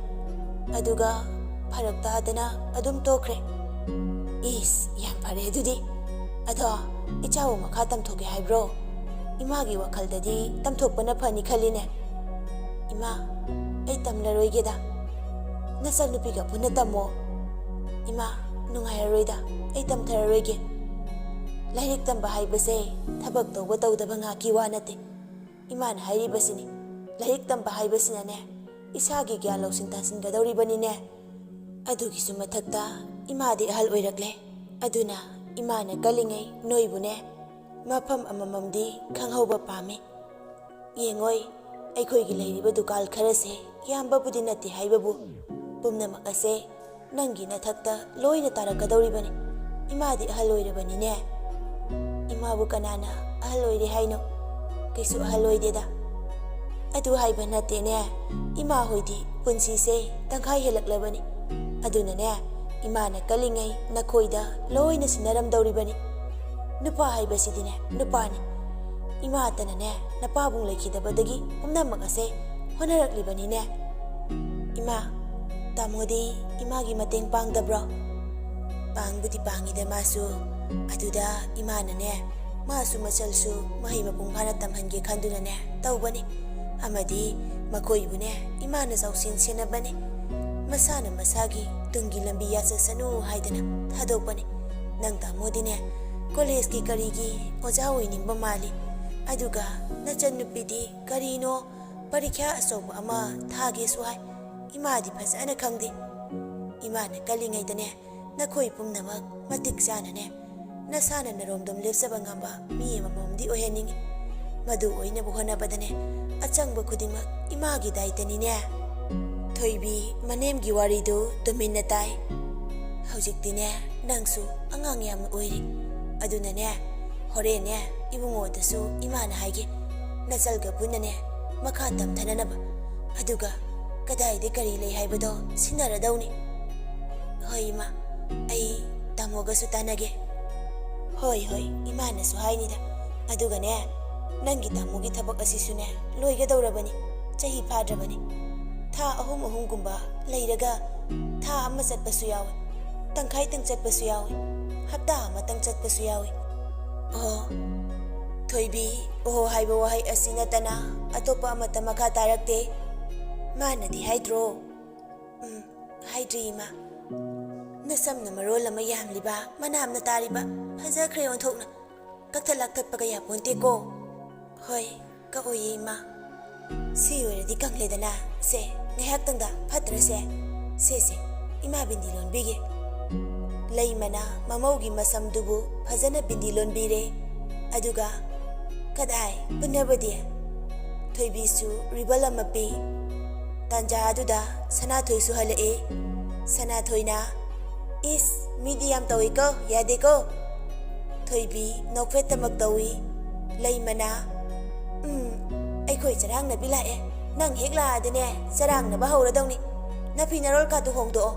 ꯑꯗꯨꯒ ꯐꯔꯛ ꯇꯥꯗꯅ ꯑꯗꯨꯝ ꯇꯣꯛꯈ꯭ꯔꯦ꯫" "ꯏꯁ, ꯌꯥꯝ ꯐꯔꯦ ꯑꯗꯨꯗꯤ꯫ ꯑꯗꯣ ꯏꯆꯥꯕꯨ ꯃꯈꯥ ꯇꯝꯊꯣꯛꯀꯦ ꯍꯥꯏꯕ꯭ꯔꯣ? ꯏꯃꯥꯒꯤ ꯋꯥꯈꯜꯗꯗꯤ ꯇꯝꯊꯣꯛꯄꯅ ꯐꯅꯤ ꯈꯜꯂꯤꯅꯦ꯫" "ꯏꯃꯥ, ꯑꯩ ꯇꯝꯂꯔꯣꯏꯒꯦꯗ꯫ ꯅꯆꯟꯅꯨꯄꯤꯒ ꯄꯨꯟꯅ ꯇꯝꯃꯣ꯫" "ꯏꯃꯥ, ꯅꯨꯡꯉꯥꯏꯔꯔꯣꯏꯗ, ꯑꯩ ꯇꯝꯊꯔꯔꯣꯏꯒꯦ꯫" "ꯂꯥꯏꯔꯤꯛ ꯇꯝꯕ ꯍꯥꯏꯕꯁꯦ ꯊꯕꯛ ꯇꯧꯕ ꯇꯧꯗꯕ ꯉꯥꯛꯀꯤ ꯋꯥ ꯅꯠꯇꯦ꯫" ꯏꯃꯥꯅ ꯍꯥꯏꯔꯤꯕꯁꯤꯅꯤ꯫ ꯂꯥꯏꯔꯤꯛ ꯇꯝꯕ ꯍꯥꯏꯕꯁꯤꯅꯅꯦ, ꯏꯁꯥꯒꯤ ꯒ꯭ꯌꯥꯟ ꯂꯧꯁꯤꯡ ꯇꯥꯟꯁꯤꯟꯒꯗꯧꯔꯤꯕꯅꯤꯅꯦ꯫ ꯑꯗꯨꯒꯤꯁꯨ ꯃꯊꯛꯇ ꯏꯃꯥꯗꯤ ꯑꯍꯜ ꯑꯣꯏꯔꯛꯂꯦ꯫ ꯑꯗꯨꯅ ꯏꯃꯥꯅ ꯀꯜꯂꯤꯉꯩ ꯅꯣꯏꯕꯨꯅꯦ, ꯃꯐꯝ ꯑꯃꯃꯝꯗꯤ ꯈꯪꯍꯧꯕ ꯄꯥꯝꯃꯤ꯫ ꯌꯦꯡꯉꯣꯏ, ꯑꯩꯈꯣꯏꯒꯤ ꯂꯩꯔꯤꯕ ꯗꯨꯀꯥꯟ ꯈꯔꯁꯦ ꯌꯥꯝꯕꯕꯨꯗꯤ ꯅꯠꯇꯦ ꯍꯥꯏꯕꯕꯨ, ꯄꯨꯝꯅꯃꯛ ꯑꯁꯦ ꯅꯪꯒꯤ ꯅꯊꯛꯇ ꯂꯣꯏꯅ ꯇꯥꯔꯛꯀꯗꯧꯔꯤꯕꯅꯤ꯫ ꯏꯃꯥꯗꯤ ꯑꯍꯜ ꯑꯣꯏꯔꯕꯅꯤꯅꯦ꯫ ꯏꯃꯥꯕꯨ ꯀꯅꯥꯅ ꯑꯍꯜ ꯑꯣꯏꯔꯦ ꯍꯥꯏꯅꯣ? ꯀꯩꯁꯨ ꯑꯍꯜ ꯑꯣꯏꯗꯦꯗ꯫ ꯑꯗꯨ ꯍꯥꯏꯕ ꯅꯠꯇꯦꯅꯦ꯫ ꯏꯃꯥ ꯍꯣꯏꯗꯤ ꯄꯨꯟꯁꯤꯁꯦ ꯇꯪꯈꯥꯏ ꯍꯦꯜꯂꯛꯂꯕꯅꯤ꯫ ꯑꯗꯨꯅꯅꯦ, ꯏꯃꯥꯅ ꯀꯜꯂꯤꯉꯩ ꯅꯈꯣꯏꯗ ꯂꯣꯏꯅ ꯁꯤꯟꯅꯔꯝꯗꯧꯔꯤꯕꯅꯤ꯫ ꯅꯨꯄꯥ ꯍꯥꯏꯕꯁꯤꯗꯤꯅꯦ, ꯅꯨꯄꯥꯅꯤ꯫ ꯏꯃꯥꯇꯅꯅꯦ, ꯅꯄꯥꯕꯨꯡ ꯂꯩꯈꯤꯗꯕꯗꯒꯤ ꯄꯨꯝꯅꯃꯛ ꯑꯁꯦ ꯍꯣꯠꯅꯔꯛꯂꯤꯕꯅꯤꯅꯦ꯫ ꯏꯃꯥ, "ꯇꯥꯃꯣꯗꯤ ꯏꯃꯥꯒꯤ ꯃꯇꯦꯡ ꯄꯥꯡꯗꯕ꯭ꯔꯣ?" "ꯄꯥꯡꯕꯨꯗꯤ ꯄꯥꯡꯉꯤꯗ ꯃꯥꯁꯨ꯫ ꯑꯗꯨꯗ ꯏꯃꯥꯅꯅꯦ, ꯃꯥꯁꯨ ꯃꯆꯜꯁꯨ ꯃꯍꯩ ꯃꯄꯨꯡ ꯐꯥꯅ ꯇꯝꯍꯟꯒꯦ ꯈꯟꯗꯨꯅꯅꯦ ꯇꯧꯕꯅꯤ꯫ ꯑꯃꯗꯤ ꯃꯈꯣꯏꯕꯨꯅꯦ ꯏꯃꯥꯅ ꯆꯥꯎꯁꯤꯟ ꯁꯦꯟꯅꯕꯅꯤ꯫ ꯃꯁꯥꯅ ꯃꯁꯥꯒꯤ ꯇꯨꯡꯒꯤ ꯂꯝꯕꯤ ꯌꯥꯆꯠꯁꯅꯨ ꯍꯥꯏꯗꯅ ꯊꯥꯗꯣꯛꯄꯅꯤ꯫ ꯅꯪ ꯇꯥꯃꯣꯗꯤꯅꯦ ꯀꯣꯂꯦꯖꯀꯤ ꯀꯔꯤꯒꯤ ꯑꯣꯖꯥ ꯑꯣꯏꯅꯤꯡꯕ ꯃꯥꯜꯂꯤ꯫ ꯑꯗꯨꯒ ꯅꯆꯟꯅꯨꯄꯤꯗꯤ ꯀꯔꯤꯅꯣ ꯄꯔꯤꯈ꯭ꯌꯥ ꯑꯆꯧꯕ ꯑꯃ ꯊꯥꯒꯦꯁꯨ ꯍꯥꯏ꯫ ꯏꯃꯥꯗꯤ ꯐꯖꯅ ꯈꯪꯗꯦ꯫ ꯏꯃꯥꯅ ꯀꯜꯂꯤꯉꯩꯗꯅꯦ ꯅꯈꯣꯏ ꯄꯨꯝꯅꯃꯛ ꯃꯇꯤꯛ ꯆꯥꯅꯅꯦ ꯅꯁꯥꯅ ꯅꯔꯣꯝꯗꯣꯝ ꯂꯦꯞꯆꯕ ꯉꯝꯕ ꯃꯤ ꯑꯃꯃꯝꯗꯤ ꯑꯣꯏꯍꯟꯅꯤꯡꯏ꯫ ꯃꯗꯨ ꯑꯣꯏꯅꯕ ꯍꯣꯠꯅꯕꯗꯅꯦ ꯑꯆꯪꯕ ꯈꯨꯗꯤꯡꯃꯛ ꯏꯃꯥꯒꯤ ꯗꯥꯏꯇꯅꯤꯅꯦ꯫" ꯊꯣꯏꯕꯤ ꯃꯅꯦꯝꯒꯤ ꯋꯥꯔꯤꯗꯨ ꯇꯨꯃꯤꯟꯅ ꯇꯥꯏ꯫ "ꯍꯧꯖꯤꯛꯇꯤꯅꯦ ꯅꯪꯁꯨ ꯑꯉꯥꯡ ꯌꯥꯝꯅ ꯑꯣꯏꯔꯤ꯫ ꯑꯗꯨꯅꯅꯦ ꯍꯣꯔꯦꯟꯅꯦ ꯏꯕꯨꯡꯉꯣꯗꯁꯨ ꯏꯃꯥꯅ ꯍꯥꯏꯒꯦ, ꯅꯆꯜꯒ ꯄꯨꯟꯅꯅꯦ ꯃꯈꯥ ꯇꯝꯊꯅꯅꯕ꯫ ꯑꯗꯨꯒ ꯀꯗꯥꯏꯗ ꯀꯔꯤ ꯂꯩ ꯍꯥꯏꯕꯗꯣ ꯁꯤꯟꯅꯔꯗꯧꯅꯤ꯫" "ꯍꯣꯏ ꯏꯃꯥ, ꯑꯩ ꯇꯥꯃꯣꯒꯁꯨ ꯇꯥꯟꯅꯒꯦ꯫" "ꯍꯣꯏ ꯍꯣꯏ, ꯏꯃꯥꯅꯁꯨ ꯍꯥꯏꯅꯤꯗ꯫ ꯑꯗꯨꯒꯅꯦ ꯅꯪꯒꯤ ꯇꯥꯃꯣꯒꯤ ꯊꯕꯛ ꯑꯁꯤꯁꯨꯅꯦ ꯂꯣꯏꯒꯗꯧꯔꯕꯅꯤ꯫ ꯆꯍꯤ ꯐꯥꯗ꯭ꯔꯕꯅꯤ꯫ ꯊꯥ ꯑꯍꯨꯝ ꯑꯍꯨꯝꯒꯨꯝꯕ ꯂꯩꯔꯒ ꯊꯥ ꯑꯃ ꯆꯠꯄꯁꯨ ꯌꯥꯎꯏ, ꯇꯪꯈꯥꯏꯇꯪ ꯆꯠꯄꯁꯨ ꯌꯥꯎꯏ, ꯍꯞꯇꯥ ꯑꯃꯇꯪ ꯆꯠꯄꯁꯨ ꯌꯥꯎꯏ꯫" "ꯑꯣ꯫" ꯊꯣꯏꯕꯤ "ꯑꯣ" ꯍꯥꯏꯕ ꯋꯥꯍꯩ ꯑꯁꯤ ꯅꯠꯇꯅ ꯑꯇꯣꯞꯄ ꯑꯃꯠꯇ ꯃꯈꯥ ꯇꯥꯔꯛꯇꯦ꯫ "ꯃꯥꯅꯗꯤ ꯍꯥꯏꯗ꯭ꯔꯣ?" "ꯎꯝ, ꯍꯥꯏꯗ꯭ꯔꯤ ꯏꯃꯥ꯫ ꯅꯁꯝꯅ ꯃꯔꯣꯜ ꯑꯃ ꯌꯥꯝꯂꯤꯕ, ꯃꯅꯥꯝꯅ ꯇꯥꯔꯤꯕ, ꯐꯖꯈ꯭ꯔꯦ ꯑꯣꯟꯊꯣꯛꯅ꯫ ꯀꯛꯊꯠ ꯂꯥꯛꯊꯠꯄ ꯀꯌꯥ ꯄꯣꯟꯇꯦꯀꯣ꯫" "ꯍꯣꯏ, ꯀꯛꯑꯣꯏꯌꯦ ꯏꯃꯥ꯫ ꯁꯤ ꯑꯣꯏꯔꯗꯤ ꯀꯪꯂꯦꯗꯅ꯫ ꯁꯦ, ꯉꯥꯏꯍꯥꯛꯇꯪꯗ ꯐꯠꯇ꯭ꯔꯁꯦ? ꯁꯦ ꯁꯦ, ꯏꯃꯥ ꯕꯤꯟꯗꯤ ꯂꯣꯟꯕꯤꯒꯦ꯫" ꯂꯩꯃꯅ ꯃꯃꯧꯒꯤ ꯃꯁꯝꯗꯨꯕꯨ ꯐꯖꯅ ꯕꯤꯟꯗꯤ ꯂꯣꯟꯕꯤꯔꯦ꯫ ꯑꯗꯨꯒ "ꯀꯗꯥꯏ ꯄꯨꯟꯅꯕꯗꯤ?" ꯊꯣꯏꯕꯤꯁꯨ ꯔꯤꯕꯜ ꯑꯃ ꯄꯤ꯫ ꯇꯥꯟꯖꯥ ꯑꯗꯨꯗ ꯁꯅꯥꯊꯣꯏꯁꯨ ꯍꯜꯂꯛꯏ꯫ ꯁꯅꯥꯊꯣꯏꯅ, "ꯏꯁ, ꯃꯤꯗꯤ ꯌꯥꯝ ꯇꯧꯏꯀꯣ, ꯌꯥꯗꯦꯀꯣ꯫" ꯊꯣꯏꯕꯤ ꯅꯣꯛꯐꯦꯠꯇꯃꯛ ꯇꯧꯏ꯫ ꯂꯩꯃꯅ, "ꯎꯝ, ꯑꯩꯈꯣꯏ ꯆꯔꯥꯡꯅꯕꯤ ꯂꯥꯛꯑꯦ꯫ ꯅꯪ ꯍꯦꯛ ꯂꯥꯛꯑꯗꯤꯅꯦ ꯆꯔꯥꯡꯅꯕ ꯍꯧꯔꯗꯧꯅꯤ꯫ ꯅꯐꯤ ꯅꯔꯣꯜ ꯀꯥꯗꯨ ꯍꯣꯡꯗꯣꯛꯑꯣ꯫"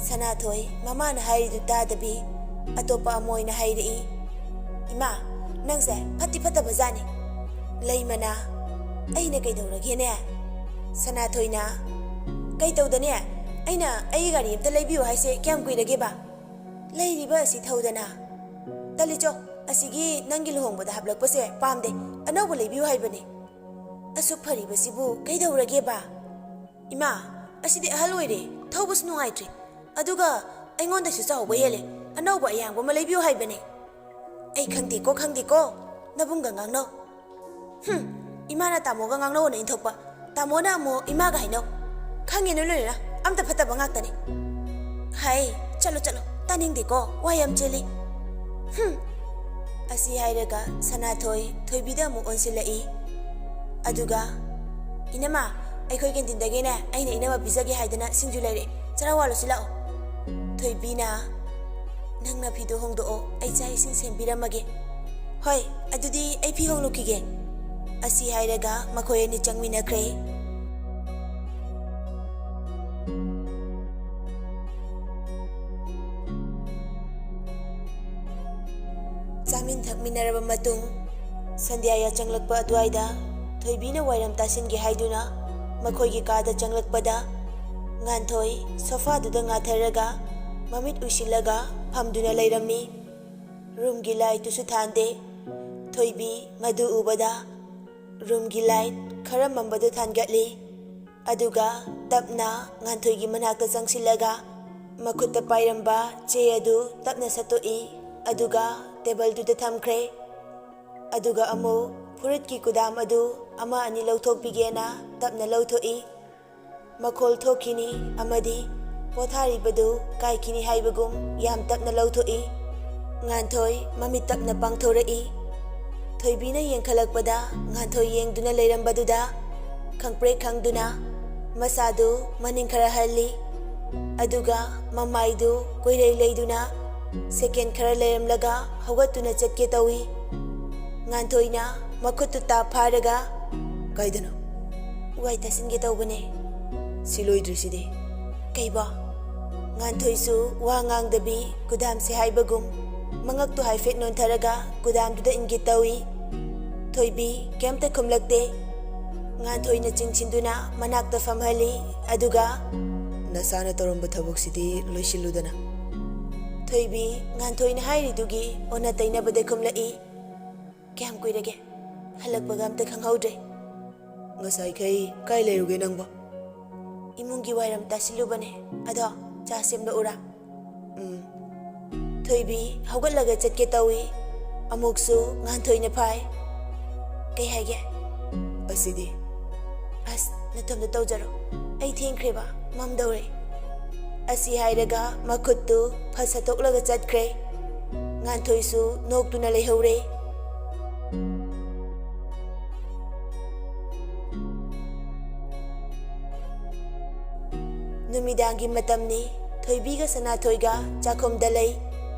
ꯁꯅꯥꯊꯣꯏ ꯃꯃꯥꯅ ꯍꯥꯏꯔꯤꯗꯨ ꯇꯥꯗꯕꯤ ꯑꯇꯣꯞꯄ ꯑꯃ ꯑꯣꯏꯅ ꯍꯥꯏꯔꯛꯏ꯫ "ꯏꯃꯥ, ꯅꯪꯁꯦ ꯐꯠꯇꯤ ꯐꯠꯇꯕ ꯖꯥꯠꯅꯤ꯫" ꯂꯩꯃꯅ, "ꯑꯩꯅ ꯀꯩꯗꯧꯔꯒꯦꯅꯦ?" ꯁꯅꯥꯊꯣꯏꯅ, ꯀꯩ ꯇꯧꯗꯅꯦ? ꯑꯩꯅ ꯑꯩꯒꯤ ꯒꯥꯔꯤ ꯑꯝꯇ ꯂꯩꯕꯤꯌꯨ ꯍꯥꯏꯁꯦ ꯀꯌꯥꯝ ꯀꯨꯏꯔꯒꯦꯕ? ꯂꯩꯔꯤꯕ ꯑꯁꯤ ꯊꯧꯗꯅ꯫ ꯇꯂꯤꯆꯣ, ꯑꯁꯤꯒꯤ ꯅꯪꯒꯤ ꯂꯨꯍꯣꯡꯕꯗ ꯍꯥꯞꯂꯛꯄꯁꯦ ꯄꯥꯝꯗꯦ꯫ ꯑꯅꯧꯕ ꯂꯩꯕꯤꯌꯨ ꯍꯥꯏꯕꯅꯦ꯫ ꯑꯁꯨꯛ ꯐꯔꯤꯕꯁꯤꯕꯨ ꯀꯩꯗꯧꯔꯒꯦꯕ? ꯏꯃꯥ, ꯑꯁꯤꯗꯤ ꯑꯍꯜ ꯑꯣꯏꯔꯦ, ꯊꯧꯕꯁꯨ ꯅꯨꯡꯉꯥꯏꯇ꯭ꯔꯦ꯫ ꯑꯗꯨꯒ ꯑꯩꯉꯣꯟꯗꯁꯨ ꯆꯥꯎꯕ ꯍꯦꯜꯂꯦ꯫ ꯑꯅꯧꯕ ꯑꯌꯥꯡꯕ ꯑꯃ ꯂꯩꯕꯤꯌꯨ ꯍꯥꯏꯕꯅꯦ꯫ ꯑꯩ ꯈꯪꯗꯦꯀꯣ, ꯈꯪꯗꯦꯀꯣ꯫ ꯅꯕꯨꯡꯒ ꯉꯥꯡꯅꯧ꯫ ꯍꯨꯝ, ꯏꯃꯥꯅ ꯇꯥꯃꯣꯒ ꯉꯥꯡꯅꯧꯅ ꯏꯟꯊꯣꯛꯄ, ꯇꯥꯃꯣꯅ ꯑꯃꯨꯛ ꯏꯃꯥꯒ ꯍꯥꯏꯅꯧ꯫ ꯈꯪꯉꯦ ꯅꯣꯏ ꯂꯣꯏꯅ, ꯑꯝꯇ ꯐꯠꯇꯕ ꯉꯥꯛꯇꯅꯤ꯫ ꯍꯥꯏ, ꯆꯠꯂꯣ, ꯆꯠꯂꯣ, ꯇꯥꯅꯤꯡꯗꯦꯀꯣ, ꯋꯥ ꯌꯥꯝ ꯆꯦꯜꯂꯤ꯫ ꯍꯨꯝ꯫ ꯑꯁꯤ ꯍꯥꯏꯔꯒ ꯁꯅꯥꯊꯣꯏ ꯊꯣꯏꯕꯤꯗ ꯑꯃꯨꯛ ꯑꯣꯟꯁꯤꯜꯂꯛꯏ꯫ ꯑꯗꯨꯒ, "ꯏꯅꯝꯃ, ꯑꯩꯈꯣꯏ ꯀꯦꯟꯇꯤꯟꯗꯒꯤꯅꯦ ꯑꯩꯅ ꯏꯅꯝꯃ ꯄꯤꯖꯒꯦ ꯍꯥꯏꯗꯅ ꯁꯤꯡꯖꯨ ꯂꯩꯔꯦ, ꯆꯔꯥ ꯋꯥꯜꯂꯨꯁꯤ ꯂꯥꯛꯑꯣ꯫" ꯊꯣꯏꯕꯤꯅ, "ꯅꯪꯅ ꯐꯤꯗꯣ ꯍꯣꯡꯗꯣꯛꯑꯣ, ꯑꯩ ꯆꯥꯛ ꯏꯁꯤꯡ ꯁꯦꯝꯕꯤꯔꯝꯃꯒꯦ꯫" "ꯍꯣꯏ, ꯑꯗꯨꯗꯤ ꯑꯩ ꯐꯤ ꯍꯣꯡꯂꯨꯈꯤꯒꯦ꯫" ꯑꯁꯤ ꯍꯥꯏꯔꯒ ꯃꯈꯣꯏ ꯑꯅꯤ ꯆꯪꯃꯤꯟꯅꯈ꯭ꯔꯦ꯫ ꯆꯥꯃꯤꯟ ꯊꯛꯃꯤꯟꯅꯔꯕ ꯃꯇꯨꯡ, ꯁꯟꯙ꯭ꯌꯥ ꯌꯥꯆꯪꯂꯛꯄ ꯑꯗꯨꯋꯥꯏꯗ ꯊꯣꯏꯕꯤꯅ ꯋꯥꯏꯔꯝ ꯇꯥꯁꯤꯟꯒꯦ ꯍꯥꯏꯗꯨꯅ ꯃꯈꯣꯏꯒꯤ ꯀꯥꯗ ꯆꯪꯂꯛꯄꯗ, ꯉꯥꯟꯊꯣꯏ ꯁꯣꯐꯥꯗꯨꯗ ꯉꯥꯊꯔꯒ ꯃꯃꯤꯠ ꯎꯏꯁꯤꯜꯂꯒ ꯐꯝꯗꯨꯅ ꯂꯩꯔꯝꯃꯤ꯫ ꯔꯨꯝꯒꯤ ꯂꯥꯏꯠꯇꯨꯁꯨ ꯊꯥꯟꯗꯦ꯫ ꯊꯣꯏꯕꯤ ꯃꯗꯨ ꯎꯕꯗ ꯔꯨꯝꯒꯤ ꯂꯥꯏꯠ ꯈꯔ ꯃꯝꯕꯗꯨ ꯊꯥꯟꯒꯠꯂꯤ꯫ ꯑꯗꯨꯒ ꯇꯞꯅ ꯉꯥꯟꯊꯣꯏꯒꯤ ꯃꯅꯥꯛꯇ ꯆꯪꯁꯤꯜꯂꯒ ꯃꯈꯨꯠꯇ ꯄꯥꯏꯔꯝꯕ ꯆꯦ ꯑꯗꯨ ꯇꯞꯅ ꯁꯠꯇꯣꯛꯏ꯫ ꯑꯗꯨꯒ ꯇꯦꯕꯜꯗꯨꯗ ꯊꯝꯈ꯭ꯔꯦ꯫ ꯑꯗꯨꯒ ꯑꯃꯨꯛ ꯐꯨꯔꯤꯠꯀꯤ ꯀꯨꯗꯥꯝ ꯑꯗꯨ ꯑꯃ ꯑꯅꯤ ꯂꯧꯊꯣꯛꯄꯤꯒꯦꯅ ꯇꯞꯅ ꯂꯧꯊꯣꯛꯏ꯫ ꯃꯈꯣꯜ ꯊꯣꯛꯈꯤꯅꯤ ꯑꯃꯗꯤ ꯄꯣꯊꯥꯔꯤꯕꯗꯨ ꯀꯥꯏꯈꯤꯅꯤ ꯍꯥꯏꯕꯒꯨꯝ ꯌꯥꯝ ꯇꯞꯅ ꯂꯧꯊꯣꯛꯏ꯫ ꯉꯥꯟꯊꯣꯏ ꯃꯃꯤꯠ ꯇꯞꯅ ꯄꯥꯡꯊꯣꯔꯛꯏ꯫ ꯊꯣꯏꯕꯤꯅ ꯌꯦꯡꯈꯠꯂꯛꯄꯗ ꯉꯥꯟꯊꯣꯏ ꯌꯦꯡꯗꯨꯅ ꯂꯩꯔꯝꯕꯗꯨꯗ ꯈꯪꯄ꯭ꯔꯦꯛ ꯈꯪꯗꯨꯅ ꯃꯁꯥꯗꯨ ꯃꯅꯤꯡ ꯈꯔ ꯍꯜꯂꯤ꯫ ꯑꯗꯨꯒ ꯃꯃꯥꯏꯗꯨ ꯀꯣꯏꯂꯩ ꯂꯩꯗꯨꯅ ꯁꯦꯀꯦꯟ ꯈꯔ ꯂꯩꯔꯝꯂꯒ ꯍꯧꯒꯠꯇꯨꯅ ꯆꯠꯀꯦ ꯇꯧꯏ꯫ ꯉꯥꯟꯊꯣꯏꯅ ꯃꯈꯨꯠꯇꯨ ꯇꯥꯞ ꯐꯥꯔꯒ, "ꯀꯥꯏꯗꯅꯣ? ꯋꯥꯏ ꯇꯥꯁꯤꯟꯒꯦ ꯇꯧꯕꯅꯦ꯫" "ꯁꯤ ꯂꯣꯏꯗ꯭ꯔꯤꯁꯤꯗꯤ?" "ꯀꯩꯕꯣ?" ꯉꯥꯟꯊꯣꯏꯁꯨ ꯋꯥ ꯉꯥꯡꯗꯕꯤ ꯀꯨꯗꯥꯝꯁꯦ ꯍꯥꯏꯕꯒꯨꯝ ꯃꯉꯛꯇꯨ ꯍꯥꯏꯐꯦꯠ ꯅꯣꯟꯊꯔꯒ ꯀꯨꯗꯥꯝꯗꯨꯗ ꯏꯟꯒꯦ ꯇꯧꯏ꯫ ꯊꯣꯏꯕꯤ ꯀꯩꯝꯇ ꯈꯨꯝꯂꯛꯇꯦ꯫ ꯉꯥꯟꯊꯣꯏꯅ ꯆꯤꯡꯁꯤꯟꯗꯨꯅ ꯃꯅꯥꯛꯇ ꯐꯝꯍꯜꯂꯤ꯫ ꯑꯗꯨꯒ, "ꯅꯁꯥꯅ ꯇꯧꯔꯝꯕ ꯊꯕꯛꯁꯤꯗꯤ ꯂꯣꯏꯁꯤꯜꯂꯨꯗꯅ꯫" ꯊꯣꯏꯕꯤ, ꯉꯥꯟꯊꯣꯏꯅ ꯍꯥꯏꯔꯤꯗꯨꯒꯤ ꯑꯣꯟꯅ ꯇꯩꯅꯕꯗ ꯈꯨꯝꯂꯛꯏ꯫ "ꯀꯌꯥꯝ ꯀꯨꯏꯔꯒꯦ? ꯍꯜꯂꯛꯄꯒ ꯑꯝꯇ ꯈꯪꯍꯧꯗ꯭ꯔꯦ꯫" "ꯉꯁꯥꯏꯈꯩ ꯀꯥꯏ ꯂꯩꯔꯨꯒꯦ ꯅꯪꯕꯣ?" "ꯏꯃꯨꯡꯒꯤ ꯋꯥꯏꯔꯝ ꯇꯥꯁꯤꯜꯂꯨꯕꯅꯦ꯫ ꯑꯗꯣ, ꯆꯥ ꯁꯦꯝꯂꯛꯎꯔꯥ?" "ꯎꯝ꯫" ꯊꯣꯏꯕꯤ ꯍꯧꯒꯠꯂꯒ ꯆꯠꯀꯦ ꯇꯧꯏ꯫ ꯑꯃꯨꯛꯁꯨ ꯉꯥꯟꯊꯣꯏꯅ ꯐꯥꯏ꯫ "ꯀꯩ ꯍꯥꯏꯒꯦ?" "ꯑꯁꯤꯗꯤ꯫" "ꯑꯁ, ꯅꯊꯟꯗ ꯇꯧꯖꯔꯣ꯫ ꯑꯩ ꯊꯦꯡꯈ꯭ꯔꯦꯕ, ꯃꯝꯗꯧꯔꯦ꯫" ꯑꯁꯤ ꯍꯥꯏꯔꯒ ꯃꯈꯨꯠꯇꯨ ꯐꯠ ꯁꯠꯇꯣꯛꯂꯒ ꯆꯠꯈ꯭ꯔꯦ꯫ ꯉꯥꯟꯊꯣꯏꯁꯨ ꯅꯣꯛꯇꯨꯅ ꯂꯩꯍꯧꯔꯦ꯫ ꯅꯨꯃꯤꯗꯥꯡꯒꯤ ꯃꯇꯝꯅꯤ꯫ ꯊꯣꯏꯕꯤꯒ ꯁꯅꯥꯊꯣꯏꯒ ꯆꯥꯛꯈꯨꯝꯗ ꯂꯩ꯫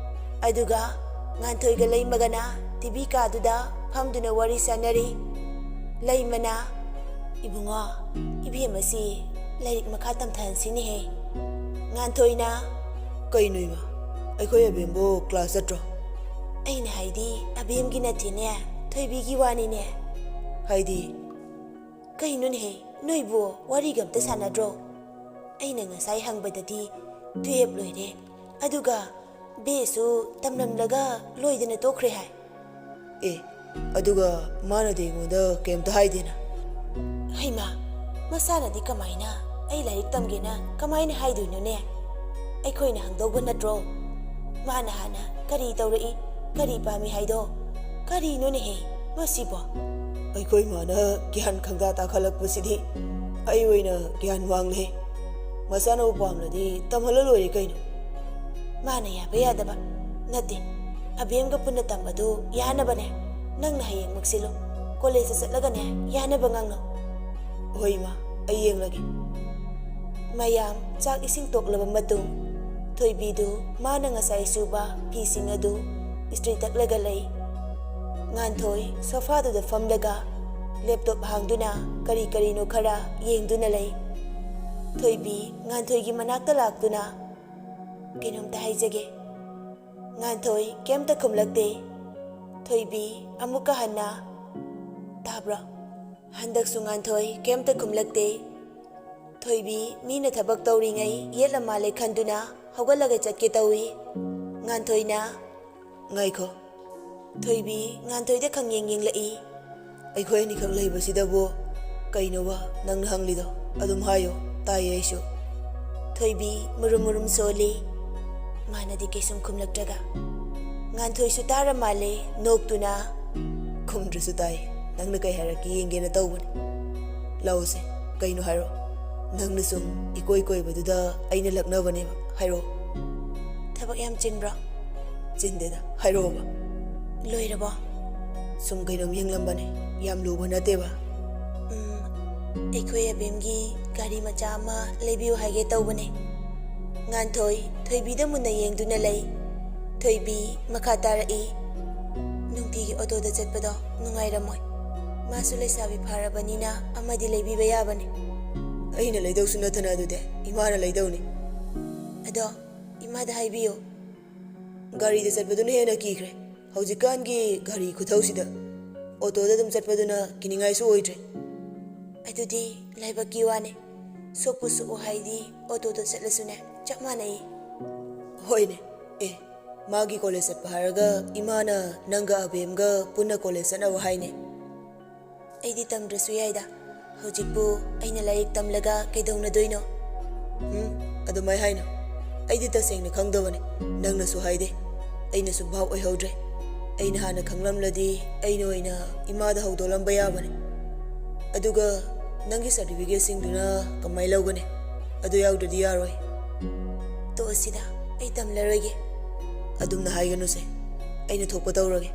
ꯑꯗꯨꯒ ꯉꯥꯟꯊꯣꯏꯒ ꯂꯩꯃꯒꯅ ꯇꯤ ꯚꯤ ꯀꯥꯗꯨꯗ ꯐꯝꯗꯨꯅ ꯋꯥꯔꯤ ꯁꯥꯟꯅꯔꯤ꯫ ꯂꯩꯃꯅ, "ꯏꯕꯨꯡꯉꯣ, ꯏꯕꯦꯝ ꯑꯁꯤ ꯂꯥꯏꯔꯤꯛ ꯃꯈꯥ ꯇꯝꯊꯍꯟꯁꯤꯅꯦꯍꯦ꯫" ꯉꯥꯟꯊꯣꯏꯅ, "ꯀꯩꯅꯣ ꯏꯃꯥ, ꯑꯩꯈꯣꯏ ꯑꯕꯦꯝꯕꯨ ꯀ꯭ꯂꯥꯁ ꯆꯠꯇ꯭ꯔꯣ?" "ꯑꯩꯅ ꯍꯥꯏꯗꯤ ꯑꯕꯦꯝꯒꯤ ꯅꯠꯇꯦꯅꯦ, ꯊꯣꯏꯕꯤꯒꯤ ꯋꯥꯅꯤꯅꯦ꯫" "ꯍꯥꯏꯗꯤ?" "ꯀꯩꯅꯣꯅꯦꯍꯦ, ꯅꯣꯏꯕꯨ ꯋꯥꯔꯤꯒ ꯑꯝꯇ ꯁꯥꯟꯅꯗ꯭ꯔꯣ? ꯑꯩꯅ ꯉꯁꯥꯏ ꯍꯪꯕꯗꯗꯤ ꯇꯨꯌꯦꯞ ꯂꯣꯏꯔꯦ, ꯑꯗꯨꯒ ꯕꯦꯁꯨ ꯇꯝꯂꯝꯂꯒ ꯂꯣꯏꯗꯅ ꯇꯣꯛꯈ꯭ꯔꯦ ꯍꯥꯏ꯫" "ꯑꯦ, ꯑꯗꯨꯒ ꯃꯥꯅꯗꯤ ꯑꯩꯉꯣꯟꯗ ꯀꯩꯝꯇ ꯍꯥꯏꯗꯦꯅ꯫" "ꯍꯩꯃꯥ, ꯃꯁꯥꯅꯗꯤ ꯀꯃꯥꯏꯅ ꯑꯩ ꯂꯥꯏꯔꯤꯛ ꯇꯝꯒꯦꯅ ꯀꯃꯥꯏꯅ ꯍꯥꯏꯗꯣꯏꯅꯣꯅꯦ? ꯑꯩꯈꯣꯏꯅ ꯍꯪꯗꯧꯕ ꯅꯠꯇ꯭ꯔꯣ? ꯃꯥꯅ ꯍꯥꯟꯅ ꯀꯔꯤ ꯇꯧꯔꯛꯏ, ꯀꯔꯤ ꯄꯥꯝꯃꯤ ꯍꯥꯏꯗꯣ? ꯀꯔꯤꯅꯣꯅꯦꯍꯦ ꯃꯁꯤꯕꯣ?" "ꯑꯩꯈꯣꯏ ꯃꯥꯅ ꯒ꯭ꯌꯥꯟ ꯈꯪꯗꯥ ꯇꯥꯈꯠꯂꯛꯄꯁꯤꯗꯤ ꯑꯩ ꯑꯣꯏꯅ ꯒ꯭ꯌꯥꯟ ꯃꯥꯡꯂꯦ꯫ ꯃꯆꯥꯅꯕꯨ ꯄꯥꯝꯂꯗꯤ ꯇꯝꯍꯜꯂ ꯂꯣꯏꯔꯦ ꯀꯩꯅꯣ꯫" "ꯃꯥꯅ ꯌꯥꯕ ꯌꯥꯗꯕ ꯅꯠꯇꯦ, ꯑꯕꯦꯝꯒ ꯄꯨꯟꯅ ꯇꯝꯕꯗꯨ ꯌꯥꯅꯕꯅꯦ꯫ ꯅꯪꯅ ꯍꯌꯦꯡꯃꯛ ꯁꯤꯜꯂꯨ, ꯀꯣꯂꯦꯖꯇ ꯆꯠꯂꯒꯅꯦ ꯌꯥꯅꯕ ꯉꯥꯡꯅꯧ꯫" "ꯍꯣꯏ ꯏꯃꯥ, ꯑꯩ ꯌꯦꯡꯂꯒꯦ꯫" ꯃꯌꯥꯝ ꯆꯥꯛ ꯏꯁꯤꯡ ꯇꯣꯛꯂꯕ ꯃꯇꯨꯡ, ꯊꯣꯏꯕꯤꯗꯨ ꯃꯥꯅ ꯉꯁꯥꯏ ꯁꯨꯕ ꯐꯤꯁꯤꯡ ꯑꯗꯨ ꯏꯁꯇ꯭ꯔꯤ ꯇꯛꯂꯒ ꯂꯩ꯫ ꯉꯥꯟꯊꯣꯏ ꯁꯣꯐꯥꯗꯨꯗ ꯐꯝꯂꯒ ꯂꯦꯞꯇꯣꯞ ꯍꯥꯡꯗꯨꯅ ꯀꯔꯤ ꯀꯔꯤꯅꯣ ꯈꯔ ꯌꯦꯡꯗꯨꯅ ꯂꯩ꯫ ꯊꯣꯏꯕꯤ ꯉꯥꯟꯊꯣꯏꯒꯤ ꯃꯅꯥꯛꯇ ꯂꯥꯛꯇꯨꯅ, "ꯀꯩꯅꯣꯝꯇ ꯍꯥꯏꯖꯒꯦ꯫" ꯉꯥꯟꯊꯣꯏ ꯀꯩꯝꯇ ꯈꯨꯝꯂꯛꯇꯦ꯫ ꯊꯣꯏꯕꯤ ꯑꯃꯨꯛꯀ ꯍꯟꯅ, "ꯇꯥꯕ꯭ꯔꯣ?" ꯍꯟꯗꯛꯁꯨ ꯉꯥꯟꯊꯣꯏ ꯀꯩꯝꯇ ꯈꯨꯝꯂꯛꯇꯦ꯫ ꯊꯣꯏꯕꯤ ꯃꯤꯅ ꯊꯕꯛ ꯇꯧꯔꯤꯉꯩ ꯌꯦꯠꯂ ꯃꯥꯜꯂꯦ ꯈꯟꯗꯨꯅ ꯍꯧꯒꯠꯂꯒ ꯆꯠꯀꯦ ꯇꯧꯏ꯫ ꯉꯥꯟꯊꯣꯏꯅ, "ꯉꯥꯏꯈꯣ꯫" ꯊꯣꯏꯕꯤ ꯉꯥꯟꯊꯣꯏꯗ ꯈꯪꯌꯦꯡ ꯌꯦꯡꯂꯛꯏ꯫ "ꯑꯩꯈꯣꯏ ꯑꯅꯤꯈꯛ ꯂꯩꯕꯁꯤꯗꯕꯨ ꯀꯩꯅꯣꯕ ꯅꯪꯅ ꯍꯪꯂꯤꯗꯣ? ꯑꯗꯨꯝ ꯍꯥꯏꯌꯣ, ꯇꯥꯏꯌꯦ ꯑꯩꯁꯨ꯫" ꯊꯣꯏꯕꯤ ꯃꯨꯔꯨꯝ ꯃꯨꯔꯨꯝ ꯁꯣꯜꯂꯤ꯫ ꯃꯥꯅꯗꯤ ꯀꯩꯁꯨꯝ ꯈꯨꯝꯂꯛꯇ꯭ꯔꯒ꯫ ꯉꯥꯟꯊꯣꯏꯁꯨ ꯇꯥꯔ ꯃꯥꯜꯂꯦ, ꯅꯣꯛꯇꯨꯅ, "ꯈꯨꯝꯗ꯭ꯔꯁꯨ ꯇꯥꯏ, ꯅꯪꯅ ꯀꯩ ꯍꯥꯏꯔꯛꯀꯦ ꯌꯦꯡꯒꯦꯅ ꯇꯧꯕꯅꯤ꯫ ꯂꯥꯛꯑꯣꯁꯦ, ꯀꯩꯅꯣ ꯍꯥꯏꯔꯣ꯫ ꯅꯪꯅ ꯁꯨꯝ ꯏꯀꯣꯏ ꯀꯣꯏꯕꯗꯨꯗ ꯑꯩꯅ ꯂꯛꯅꯕꯅꯦꯕ, ꯍꯥꯏꯔꯣ꯫" "ꯊꯕꯛ ꯌꯥꯝ ꯆꯤꯟꯕ꯭ꯔꯣ?" "ꯆꯤꯟꯗꯦꯗ, ꯍꯥꯏꯔꯛꯑꯣꯕ꯫" "ꯂꯣꯏꯔꯕꯣ?" "ꯁꯨꯝ ꯀꯩꯅꯣꯝ ꯌꯦꯡꯂꯝꯕꯅꯦ, ꯌꯥꯝ ꯂꯨꯕ ꯅꯠꯇꯦꯕ꯫" "ꯎꯝ, ꯑꯩꯈꯣꯏ ꯑꯕꯦꯝꯒꯤ ꯒꯥꯔꯤ ꯃꯆꯥ ꯑꯃ ꯂꯩꯕꯤꯌꯨ ꯍꯥꯏꯒꯦ ꯇꯧꯕꯅꯦ꯫" ꯉꯥꯟꯊꯣꯏ ꯊꯣꯏꯕꯤꯗ ꯃꯨꯟꯅ ꯌꯦꯡꯗꯨꯅ ꯂꯩ꯫ ꯊꯣꯏꯕꯤ ꯃꯈꯥ ꯇꯥꯔꯛꯏ, "ꯅꯨꯡꯇꯤꯒꯤ ꯑꯣꯇꯣꯗ ꯆꯠꯄꯗꯣ ꯅꯨꯡꯉꯥꯏꯔꯝꯃꯣꯏ꯫ ꯃꯥꯁꯨ ꯂꯩꯁꯥꯕꯤ ꯐꯥꯔꯕꯅꯤꯅ ꯑꯃꯗꯤ ꯂꯩꯕꯤꯕ ꯌꯥꯕꯅꯤ꯫" "ꯑꯩꯅ ꯂꯩꯗꯧꯁꯨ ꯅꯠꯇꯅ ꯑꯗꯨꯗꯤ ꯏꯃꯥꯅ ꯂꯩꯗꯧꯅꯤ꯫" "ꯑꯗꯣ ꯏꯃꯥꯗ ꯍꯥꯏꯕꯤꯌꯨ꯫" "ꯒꯥꯔꯤꯗ ꯆꯠꯄꯗꯨꯅ ꯍꯦꯟꯅ ꯀꯤꯈ꯭ꯔꯦ꯫ ꯍꯧꯖꯤꯛꯀꯥꯟꯒꯤ ꯒꯥꯔꯤ ꯈꯨꯊꯧꯁꯤꯗ ꯑꯣꯇꯣꯗ ꯑꯗꯨꯝ ꯆꯠꯄꯗꯨꯅ ꯀꯤꯅꯤꯡꯉꯥꯏꯁꯨ ꯑꯣꯏꯗ꯭ꯔꯦ꯫" "ꯑꯗꯨꯗꯤ ꯂꯥꯏꯕꯛꯀꯤ ꯋꯥꯅꯤ꯫ ꯁꯣꯛꯄꯨ ꯁꯣꯛꯎ ꯍꯥꯏꯗꯤ ꯑꯣꯇꯣꯗ ꯆꯠꯂꯁꯨꯅꯦ, ꯆꯞ ꯃꯥꯟꯅꯩ꯫" "ꯍꯣꯏꯅꯦ꯫ ꯑꯦ, ꯃꯥꯒꯤ ꯀꯣꯂꯦꯖ ꯆꯠꯄ ꯍꯥꯏꯔꯒ ꯏꯃꯥꯅ ꯅꯪꯒ ꯑꯕꯦꯝꯒ ꯄꯨꯟꯅ ꯀꯣꯂꯦꯖ ꯆꯠꯅꯕ ꯍꯥꯏꯅꯦ꯫" "ꯑꯩꯗꯤ ꯇꯝꯗ꯭ꯔꯁꯨ ꯌꯥꯏꯗ꯫ ꯍꯧꯖꯤꯛꯄꯨ ꯑꯩꯅ ꯂꯥꯏꯔꯤꯛ ꯇꯝꯂꯒ ꯀꯩꯗꯧꯅꯗꯣꯏꯅꯣ?" "ꯎꯝ, ꯑꯗꯨꯃꯥꯏ ꯍꯥꯏꯅꯨ꯫ ꯑꯩꯗꯤ ꯇꯁꯦꯡꯅ ꯈꯪꯗꯕꯅꯤ, ꯅꯪꯅꯁꯨ ꯍꯥꯏꯗꯦ꯫ ꯑꯩꯅꯁꯨ ꯚꯥꯞ ꯑꯣꯏꯍꯧꯗ꯭ꯔꯦ꯫ ꯑꯩꯅ ꯍꯥꯟꯅ ꯈꯪꯂꯝꯂꯗꯤ ꯑꯩꯅ ꯑꯣꯏꯅ ꯏꯃꯥꯗ ꯍꯧꯗꯣꯛꯂꯝꯕ ꯌꯥꯕꯅꯤ꯫ ꯑꯗꯨꯒ ꯅꯪꯒꯤ ꯁꯥꯔꯇꯤꯐꯤꯀꯦꯠꯁꯤꯡꯗꯨꯅ ꯀꯃꯥꯏ ꯂꯧꯒꯅꯤ? ꯑꯗꯨ ꯌꯥꯎꯗ꯭ꯔꯗꯤ ꯌꯥꯔꯣꯏ꯫" "ꯇꯣꯛꯑꯁꯤꯗ, ꯑꯩ ꯇꯝꯂꯔꯣꯏꯒꯦ꯫" "ꯑꯗꯨꯝꯅ ꯍꯥꯏꯒꯅꯨꯁꯦ꯫ ꯑꯩꯅ ꯊꯣꯛꯄ ꯇꯧꯔꯒꯦ꯫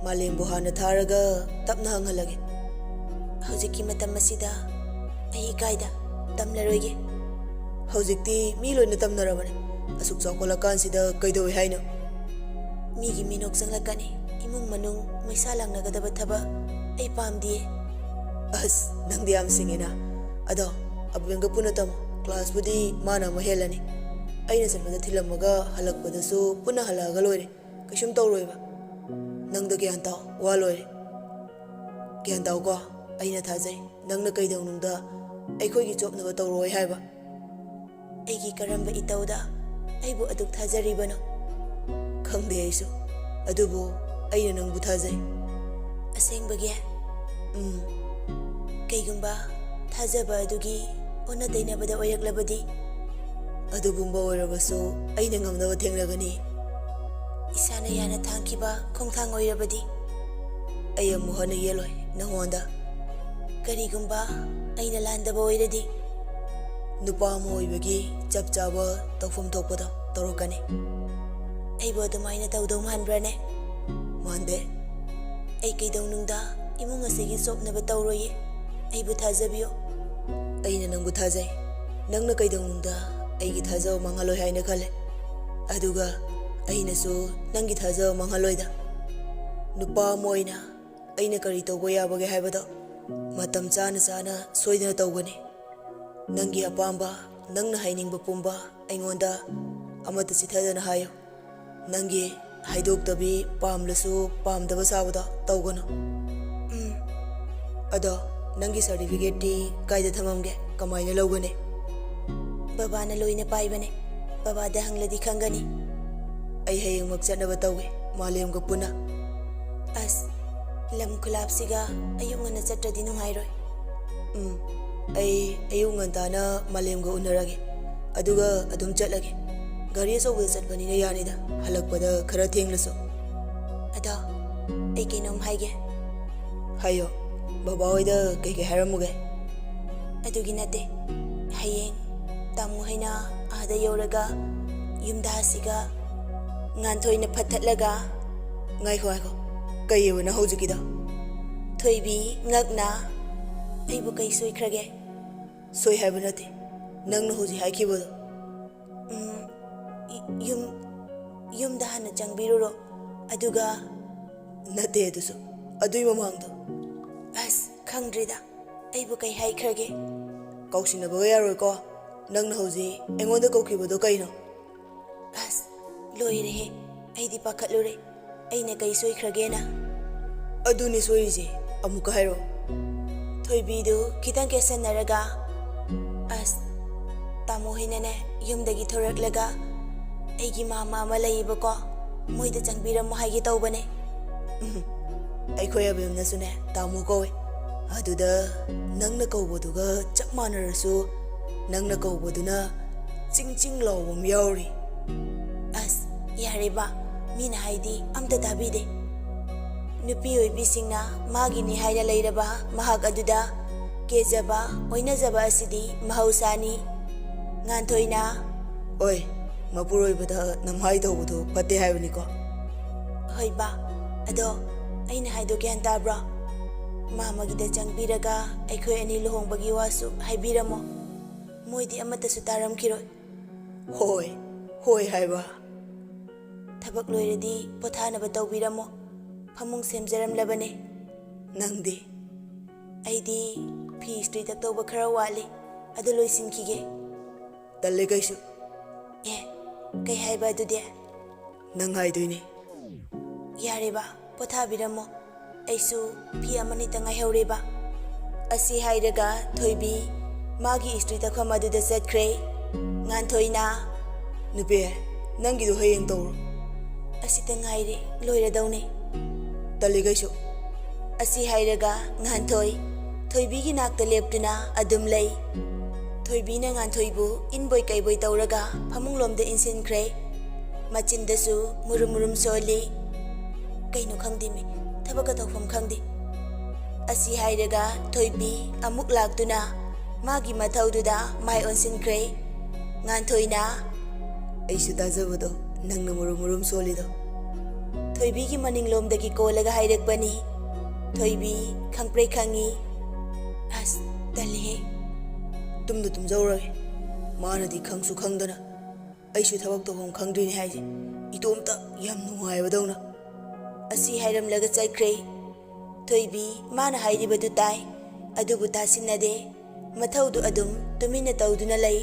ꯃꯥꯂꯦꯝꯕꯨ ꯍꯥꯟꯅ ꯊꯥꯔꯒ ꯇꯞꯅ ꯍꯪꯍꯜꯂꯒꯦ꯫" "ꯍꯧꯖꯤꯛꯀꯤ ꯃꯇꯝ ꯑꯁꯤꯗ ꯑꯩ ꯏꯀꯥꯏꯗ, ꯇꯝꯂꯔꯣꯏꯒꯦ꯫" "ꯍꯧꯖꯤꯛꯇꯤ ꯃꯤ ꯂꯣꯏꯅ ꯇꯝꯅꯔꯕꯅꯦ꯫ ꯑꯁꯨꯛ ꯆꯥꯎꯈꯠꯂꯀꯥꯟꯁꯤꯗ ꯀꯩꯗꯧꯏ ꯍꯥꯏꯅꯣ?" "ꯃꯤꯒꯤ ꯃꯤꯅꯣꯛ ꯆꯪꯂꯛꯀꯅꯤ, ꯏꯃꯨꯡ ꯃꯅꯨꯡ ꯃꯩꯁꯥ ꯂꯥꯡꯅꯒꯗꯕ ꯊꯕꯛ ꯑꯩ ꯄꯥꯝꯗꯤꯌꯦ꯫" "ꯑꯁ, ꯅꯪꯗꯤ ꯌꯥꯝ ꯁꯤꯡꯉꯦꯅ꯫ ꯑꯗꯣ ꯑꯕꯦꯝꯒ ꯄꯨꯟꯅ ꯇꯝꯃꯣ, ꯀ꯭ꯂꯥꯁꯄꯨꯗꯤ ꯃꯥꯅ ꯑꯃ ꯍꯦꯜꯂꯅꯤ꯫ ꯑꯩꯅ ꯆꯠꯄꯗ ꯊꯤꯜꯂꯝꯃꯒ ꯍꯜꯂꯛꯄꯗꯁꯨ ꯄꯨꯟꯅ ꯍꯜꯂꯛꯑꯒ ꯂꯣꯏꯔꯦ꯫ ꯀꯩꯁꯨꯝ ꯇꯧꯔꯣꯏꯕ꯫ ꯅꯪꯗ ꯒ꯭ꯌꯥꯟ ꯇꯥꯎ, ꯋꯥ ꯂꯣꯏꯔꯦ꯫ ꯒ꯭ꯌꯥꯟ ꯇꯥꯎꯀꯣ?" ꯑꯩꯅ ꯊꯥꯖꯩ, ꯅꯪꯅ ꯀꯩꯗꯧꯅꯨꯡꯗ ꯑꯩꯈꯣꯏꯒꯤ ꯆꯣꯞꯅꯕ ꯇꯧꯔꯣꯏ ꯍꯥꯏꯕ꯫ ꯑꯩꯒꯤ ꯀꯔꯝꯕ ꯏꯇꯧꯗ ꯑꯩꯕꯨ ꯑꯗꯨꯛ ꯊꯥꯖꯔꯤꯕꯅꯣ? ꯈꯪꯗꯦ ꯑꯩꯁꯨ, ꯑꯗꯨꯕꯨ ꯑꯩꯅ ꯅꯪꯕꯨ ꯊꯥꯖꯩ꯫ ꯑꯁꯦꯡꯕꯒꯤ? ꯎꯝ꯫ ꯀꯩꯒꯨꯝꯕ ꯊꯥꯖꯕ ꯑꯗꯨꯒꯤ ꯑꯣꯟꯅ ꯇꯩꯅꯕꯗ ꯑꯣꯏꯔꯛꯂꯕꯗꯤ? ꯑꯗꯨꯒꯨꯝꯕ ꯑꯣꯏꯔꯕꯁꯨ ꯑꯩꯅ ꯉꯝꯅꯕ ꯊꯦꯡꯅꯒꯅꯤ꯫ ꯏꯁꯥꯅ ꯌꯥꯅ ꯊꯥꯡꯈꯤꯕ ꯈꯣꯡꯊꯥꯡ ꯑꯣꯏꯔꯕꯗꯤ? ꯑꯩ ꯑꯃꯨꯛ ꯍꯟꯅ ꯌꯦꯠꯂꯣꯏ ꯅꯉꯣꯟꯗ꯫ ꯀꯔꯤꯒꯨꯝꯕ ꯑꯩꯅ ꯂꯥꯟꯗꯕ ꯑꯣꯏꯔꯗꯤ? ꯅꯨꯄꯥ ꯑꯃ ꯑꯣꯏꯕꯒꯤ ꯆꯞ ꯆꯥꯕ ꯇꯧꯐꯝ ꯊꯣꯛꯄꯗꯣ ꯇꯧꯔꯛꯀꯅꯤ꯫ ꯑꯩꯕꯨ ꯑꯗꯨꯃꯥꯏꯅ ꯇꯧꯗꯧ ꯃꯥꯟꯕ꯭ꯔꯅꯦ? ꯃꯥꯟꯗꯦ꯫ ꯑꯩ ꯀꯩꯗꯧꯅꯨꯡꯗ ꯏꯃꯨꯡ ꯑꯁꯤꯒꯤ ꯆꯣꯞꯅꯕ ꯇꯧꯔꯣꯏꯌꯦ꯫ ꯑꯩꯕꯨ ꯊꯥꯖꯕꯤꯌꯨ꯫ ꯑꯩꯅ ꯅꯪꯕꯨ ꯊꯥꯖꯩ꯫ ꯅꯪꯅ ꯀꯩꯗꯧꯅꯨꯡꯗ ꯑꯩꯒꯤ ꯊꯥꯖꯕ ꯃꯥꯡꯍꯜꯂꯣꯏ ꯍꯥꯏꯅ ꯈꯜꯂꯦ꯫ ꯑꯗꯨꯒ ꯑꯩꯅꯁꯨ ꯅꯪꯒꯤ ꯊꯥꯖꯕ ꯃꯥꯡꯍꯜꯂꯣꯏꯗ꯫ ꯅꯨꯄꯥ ꯑꯃ ꯑꯣꯏꯅ ꯑꯩꯅ ꯀꯔꯤ ꯇꯧꯕ ꯌꯥꯕꯒꯦ ꯍꯥꯏꯕꯗꯣ ꯃꯇꯝ ꯆꯥꯅ ꯆꯥꯅ ꯁꯣꯏꯗꯅ ꯇꯧꯒꯅꯤ꯫ ꯅꯪꯒꯤ ꯑꯄꯥꯝꯕ, ꯅꯪꯅ ꯍꯥꯏꯅꯤꯡꯕ ꯄꯨꯝꯕ ꯑꯩꯉꯣꯟꯗ ꯑꯃꯠꯇ ꯆꯤꯊꯗꯅ ꯍꯥꯏꯌꯨ꯫ ꯅꯪꯒꯤ ꯍꯥꯏꯗꯣꯛꯇꯕꯤ, ꯄꯥꯝꯂꯁꯨ ꯄꯥꯝꯗꯕ ꯁꯥꯕꯗꯣ ꯇꯧꯒꯅꯨ꯫ ꯎꯝ꯫ ꯑꯗꯣ ꯅꯪꯒꯤ ꯁꯥꯔꯇꯤꯐꯤꯀꯦꯠꯇꯤ ꯀꯥꯏꯗ ꯊꯝꯃꯝꯒꯦ? ꯀꯃꯥꯏꯅ ꯂꯧꯒꯅꯤ? ꯕꯕꯥꯅ ꯂꯣꯏꯅ ꯄꯥꯏꯕꯅꯦ꯫ ꯕꯕꯥꯗ ꯍꯪꯂꯗꯤ ꯈꯪꯒꯅꯤ꯫ ꯑꯩ ꯍꯌꯦꯡꯃꯛ ꯆꯠꯅꯕ ꯇꯧꯒꯦ, ꯃꯥꯂꯦꯝꯒ ꯄꯨꯟꯅ꯫ ꯑꯁ, ꯂꯝ ꯈꯨꯂꯥꯞꯁꯤꯒ ꯑꯌꯨꯛ ꯉꯟꯅ ꯆꯠꯇ꯭ꯔꯗꯤ ꯅꯨꯡꯉꯥꯏꯔꯣꯏ꯫ ꯎꯝ, ꯑꯩ ꯑꯌꯨꯛ ꯉꯟꯇꯥꯅ ꯃꯥꯂꯦꯝꯒ ꯎꯅꯔꯒꯦ, ꯑꯗꯨꯒ ꯑꯗꯨꯝ ꯆꯠꯂꯒꯦ꯫ ꯒꯥꯔꯤ ꯑꯆꯧꯕꯗ ꯆꯠꯄꯅꯤꯅ ꯌꯥꯅꯤꯗ, ꯍꯜꯂꯛꯄꯗ ꯈꯔ ꯊꯦꯡꯂꯁꯨ꯫ ꯑꯗꯣ, ꯑꯩ ꯀꯩꯅꯣꯝ ꯍꯥꯏꯒꯦ꯫ ꯍꯥꯏꯌꯣ, ꯕꯕꯥ ꯍꯣꯏꯗ ꯀꯩꯀꯩ ꯍꯥꯏꯔꯝꯃꯨꯒꯦ? ꯑꯗꯨꯒꯤ ꯅꯠꯇꯦ, ꯍꯌꯦꯡ ꯇꯥꯃꯣ ꯍꯣꯏꯅ ꯑꯥꯗ ꯌꯧꯔꯒ ꯌꯨꯝꯗ ꯑꯁꯤꯒ ꯉꯥꯟꯊꯣꯏꯅ ꯐꯠꯊꯠꯂꯒ꯫ ꯉꯥꯏꯈꯣ, ꯉꯥꯏꯈꯣ, ꯀꯩꯑꯕ ꯅꯪ ꯍꯧꯖꯤꯛꯀꯤꯗꯣ? ꯊꯣꯏꯕꯤ ꯉꯛꯅ꯫ ꯑꯩꯕꯨ ꯀꯩ ꯁꯣꯏꯈ꯭ꯔꯒꯦ? ꯁꯣꯏ ꯍꯥꯏꯕ ꯅꯠꯇꯦ, ꯅꯪꯅ ꯍꯧꯖꯤꯛ ꯍꯥꯏꯈꯤꯕꯗꯣ꯫ ꯎꯝ, ꯌꯨꯝ, ꯌꯨꯝꯗ ꯍꯥꯟꯅ ꯆꯪꯕꯤꯔꯨꯔꯣ, ꯑꯗꯨꯒ꯫ ꯅꯠꯇꯦ, ꯑꯗꯨꯁꯨ ꯑꯗꯨꯏ ꯃꯃꯥꯡꯗꯣ꯫ ꯑꯁ, ꯈꯪꯗ꯭ꯔꯤꯗ, ꯑꯩꯕꯨ ꯀꯩ ꯍꯥꯏꯈ꯭ꯔꯒꯦ? ꯀꯥꯎꯁꯤꯟꯅꯕꯒ ꯌꯥꯔꯣꯏꯀꯣ, ꯅꯪꯅ ꯍꯧꯖꯤꯛ ꯑꯩꯉꯣꯟꯗ ꯀꯧꯈꯤꯕꯗꯣ ꯀꯩꯅꯣ? ꯑꯁ, ꯂꯣꯏꯔꯦꯍꯦ, ꯑꯩꯗꯤ ꯄꯥꯈꯠꯂꯨꯔꯦ꯫ ꯑꯩꯅ ꯀꯩ ꯁꯣꯏꯈ꯭ꯔꯒꯦꯅ? ꯑꯗꯨꯅꯤ ꯁꯣꯏꯔꯤꯁꯦ, ꯑꯃꯨꯛꯀ ꯍꯥꯏꯔꯣ꯫ ꯊꯣꯏꯕꯤꯗꯨ ꯈꯤꯇꯪ ꯀꯦꯁꯟꯅꯔꯒ, "ꯑꯁ, ꯇꯥꯃꯣ ꯍꯣꯏꯅꯅꯦ, ꯌꯨꯝꯗꯒꯤ ꯊꯣꯔꯛꯂꯒ, 'ꯑꯩꯒꯤ ꯃꯥꯃ ꯑꯃ ꯂꯩꯌꯦꯕꯀꯣ, ꯃꯣꯏꯗ ꯆꯪꯕꯤꯔꯝꯃꯣ' ꯍꯥꯏꯒꯦ ꯇꯧꯕꯅꯦ꯫ ꯎꯝ, ꯑꯩꯈꯣꯏ ꯑꯕꯦꯝꯅꯁꯨꯅꯦ ꯇꯥꯃꯣ ꯀꯧꯋꯦ꯫ ꯑꯗꯨꯗ ꯅꯪꯅ ꯀꯧꯕꯗꯨꯒ ꯆꯞ ꯃꯥꯟꯅꯔꯁꯨ, ꯅꯪꯅ ꯀꯧꯕꯗꯨꯅ ꯆꯤꯡ ꯆꯤꯡ ꯂꯥꯎꯕ ꯑꯃ ꯌꯥꯎꯔꯤ꯫" ꯑꯁ, ꯌꯥꯔꯦꯕ, ꯃꯤꯅ ꯍꯥꯏꯗꯤ ꯑꯝꯇ ꯇꯥꯕꯤꯗꯦ꯫ ꯅꯨꯄꯤ ꯑꯣꯏꯕꯤꯁꯤꯡꯅ ꯃꯥꯒꯤꯅꯤ ꯍꯥꯏꯅ ꯂꯩꯔꯕ ꯃꯍꯥꯛ ꯑꯗꯨꯗ ꯀꯦꯖꯕ, ꯑꯣꯏꯅꯖꯕ ꯑꯁꯤꯗꯤ ꯃꯍꯧꯁꯥꯅꯤ꯫ ꯉꯥꯟꯊꯣꯏꯅ, "ꯑꯣꯏ, ꯃꯄꯨꯔꯣꯏꯕꯗ ꯅꯝꯍꯥꯏ ꯇꯧꯕꯗꯨ ꯐꯠꯇꯦ ꯍꯥꯏꯕꯅꯤꯀꯣ?" "ꯍꯣꯏ ꯕꯥ, ꯑꯗꯣ ꯑꯩꯅ ꯍꯥꯏꯗꯣ ꯒ꯭ꯌꯥꯟ ꯇꯥꯕ꯭ꯔꯣ? ꯃꯥꯃꯒꯤꯗ ꯆꯪꯕꯤꯔꯒ ꯑꯩꯈꯣꯏ ꯑꯅꯤ ꯂꯨꯍꯣꯡꯕꯒꯤ ꯋꯥꯁꯨ ꯍꯥꯏꯕꯤꯔꯝꯃꯣ꯫ ꯃꯣꯏꯗꯤ ꯑꯃꯠꯇꯁꯨ ꯇꯥꯔꯝꯈꯤꯔꯣꯏ꯫" "ꯍꯣꯏ, ꯍꯣꯏ ꯍꯥꯏꯕ꯫" "ꯊꯕꯛ ꯂꯣꯏꯔꯗꯤ ꯄꯣꯊꯥꯅꯕ ꯇꯧꯕꯤꯔꯝꯃꯣ꯫ ꯐꯃꯨꯡ ꯁꯦꯝꯖꯔꯝꯂꯕꯅꯦ꯫" "ꯅꯪꯗꯤ?" "ꯑꯩꯗꯤ ꯐꯤ ꯏꯁꯇ꯭ꯔꯤ ꯇꯛꯇꯧꯕ ꯈꯔ ꯋꯥꯠꯂꯤ, ꯑꯗꯨ ꯂꯣꯏꯁꯤꯟꯈꯤꯒꯦ꯫" "ꯇꯜꯂꯦ ꯀꯩꯁꯨ꯫" "ꯑꯦ, ꯀꯩ ꯍꯥꯏꯕ ꯑꯗꯨꯗꯤ?" "ꯅꯪ ꯍꯥꯏꯗꯣꯏꯅꯦ꯫" "ꯌꯥꯔꯦꯕ, ꯄꯣꯊꯥꯕꯤꯔꯝꯃꯣ꯫ ꯑꯩꯁꯨ ꯐꯤ ꯑꯃꯅꯤꯇ ꯉꯥꯏꯍꯧꯔꯦꯕ꯫" ꯑꯁꯤ ꯍꯥꯏꯔꯒ ꯊꯣꯏꯕꯤ ꯃꯥꯒꯤ ꯏꯁꯇ꯭ꯔꯤ ꯇꯛꯐꯝ ꯑꯗꯨꯗ ꯆꯠꯈ꯭ꯔꯦ꯫ ꯉꯥꯟꯊꯣꯏꯅ, "ꯅꯨꯄꯤ, ꯅꯪꯒꯤꯗꯣ ꯍꯌꯦꯡ ꯇꯧꯔꯣ꯫ ꯑꯁꯤꯇ ꯉꯥꯏꯔꯦ, ꯂꯣꯏꯔꯗꯧꯅꯦ꯫" "ꯇꯜꯂꯤ ꯀꯩꯁꯨ꯫" ꯑꯁꯤ ꯍꯥꯏꯔꯒ ꯉꯥꯟꯊꯣꯏ ꯊꯣꯏꯕꯤꯒꯤ ꯅꯥꯛꯇ ꯂꯦꯞꯇꯨꯅ ꯑꯗꯨꯝ ꯂꯩ꯫ ꯊꯣꯏꯕꯤꯅ ꯉꯥꯟꯊꯣꯏꯕꯨ ꯏꯟꯕꯣꯏ ꯀꯩꯕꯣꯏ ꯇꯧꯔꯒ ꯐꯃꯨꯡꯂꯣꯝꯗ ꯏꯟꯁꯤꯟꯈ꯭ꯔꯦ꯫ ꯃꯆꯤꯟꯗꯁꯨ ꯃꯨꯔꯨꯝ ꯃꯨꯔꯨꯝ ꯁꯣꯜꯂꯤ꯫ ꯀꯩꯅꯣ ꯈꯪꯗꯦꯃꯤ, ꯊꯕꯛꯀ ꯇꯧꯐꯝ ꯈꯪꯗꯦ꯫ ꯑꯁꯤ ꯍꯥꯏꯔꯒ ꯊꯣꯏꯕꯤ ꯑꯃꯨꯛ ꯂꯥꯛꯇꯨꯅ ꯃꯥꯒꯤ ꯃꯊꯧꯗꯨꯗ ꯃꯥꯏ ꯑꯣꯟꯁꯤꯟꯈ꯭ꯔꯦ꯫ ꯉꯥꯟꯊꯣꯏꯅ, "ꯑꯩꯁꯨ ꯇꯥꯖꯕꯗꯣ, ꯅꯪꯅ ꯃꯨꯔꯨꯝ ꯃꯨꯔꯨꯝ ꯁꯣꯜꯂꯤꯗꯣ꯫" ꯊꯣꯏꯕꯤꯒꯤ ꯃꯅꯤꯡꯂꯣꯝꯗꯒꯤ ꯀꯣꯜꯂꯒ ꯍꯥꯏꯔꯛꯄꯅꯤ꯫ ꯊꯣꯏꯕꯤ ꯈꯪꯄ꯭ꯔꯦꯛ ꯈꯪꯉꯤ꯫ "ꯑꯁ, ꯇꯜꯂꯤꯍꯦ꯫" "ꯇꯨꯝꯗ ꯇꯨꯝꯖꯧꯔꯒꯦ꯫ ꯃꯥꯅꯗꯤ ꯈꯪꯁꯨ ꯈꯪꯗꯅ ꯑꯩꯁꯨ ꯊꯕꯛ ꯇꯧꯐꯝ ꯈꯪꯗ꯭ꯔꯤꯅꯦ ꯍꯥꯏꯁꯦ, ꯏꯇꯣꯝꯇ ꯌꯥꯝ ꯅꯨꯡꯉꯥꯏꯕꯗꯧꯅ꯫" ꯑꯁꯤ ꯍꯥꯏꯔꯝꯂꯒ ꯆꯠꯈ꯭ꯔꯦ꯫ ꯊꯣꯏꯕꯤ ꯃꯥꯅ ꯍꯥꯏꯔꯤꯕꯗꯨ ꯇꯥꯏ, ꯑꯗꯨꯕꯨ ꯇꯥꯁꯤꯟꯅꯗꯦ꯫ ꯃꯊꯧꯗꯨ ꯑꯗꯨꯝ ꯇꯨꯃꯤꯟꯅ ꯇꯧꯗꯨꯅ ꯂꯩ꯫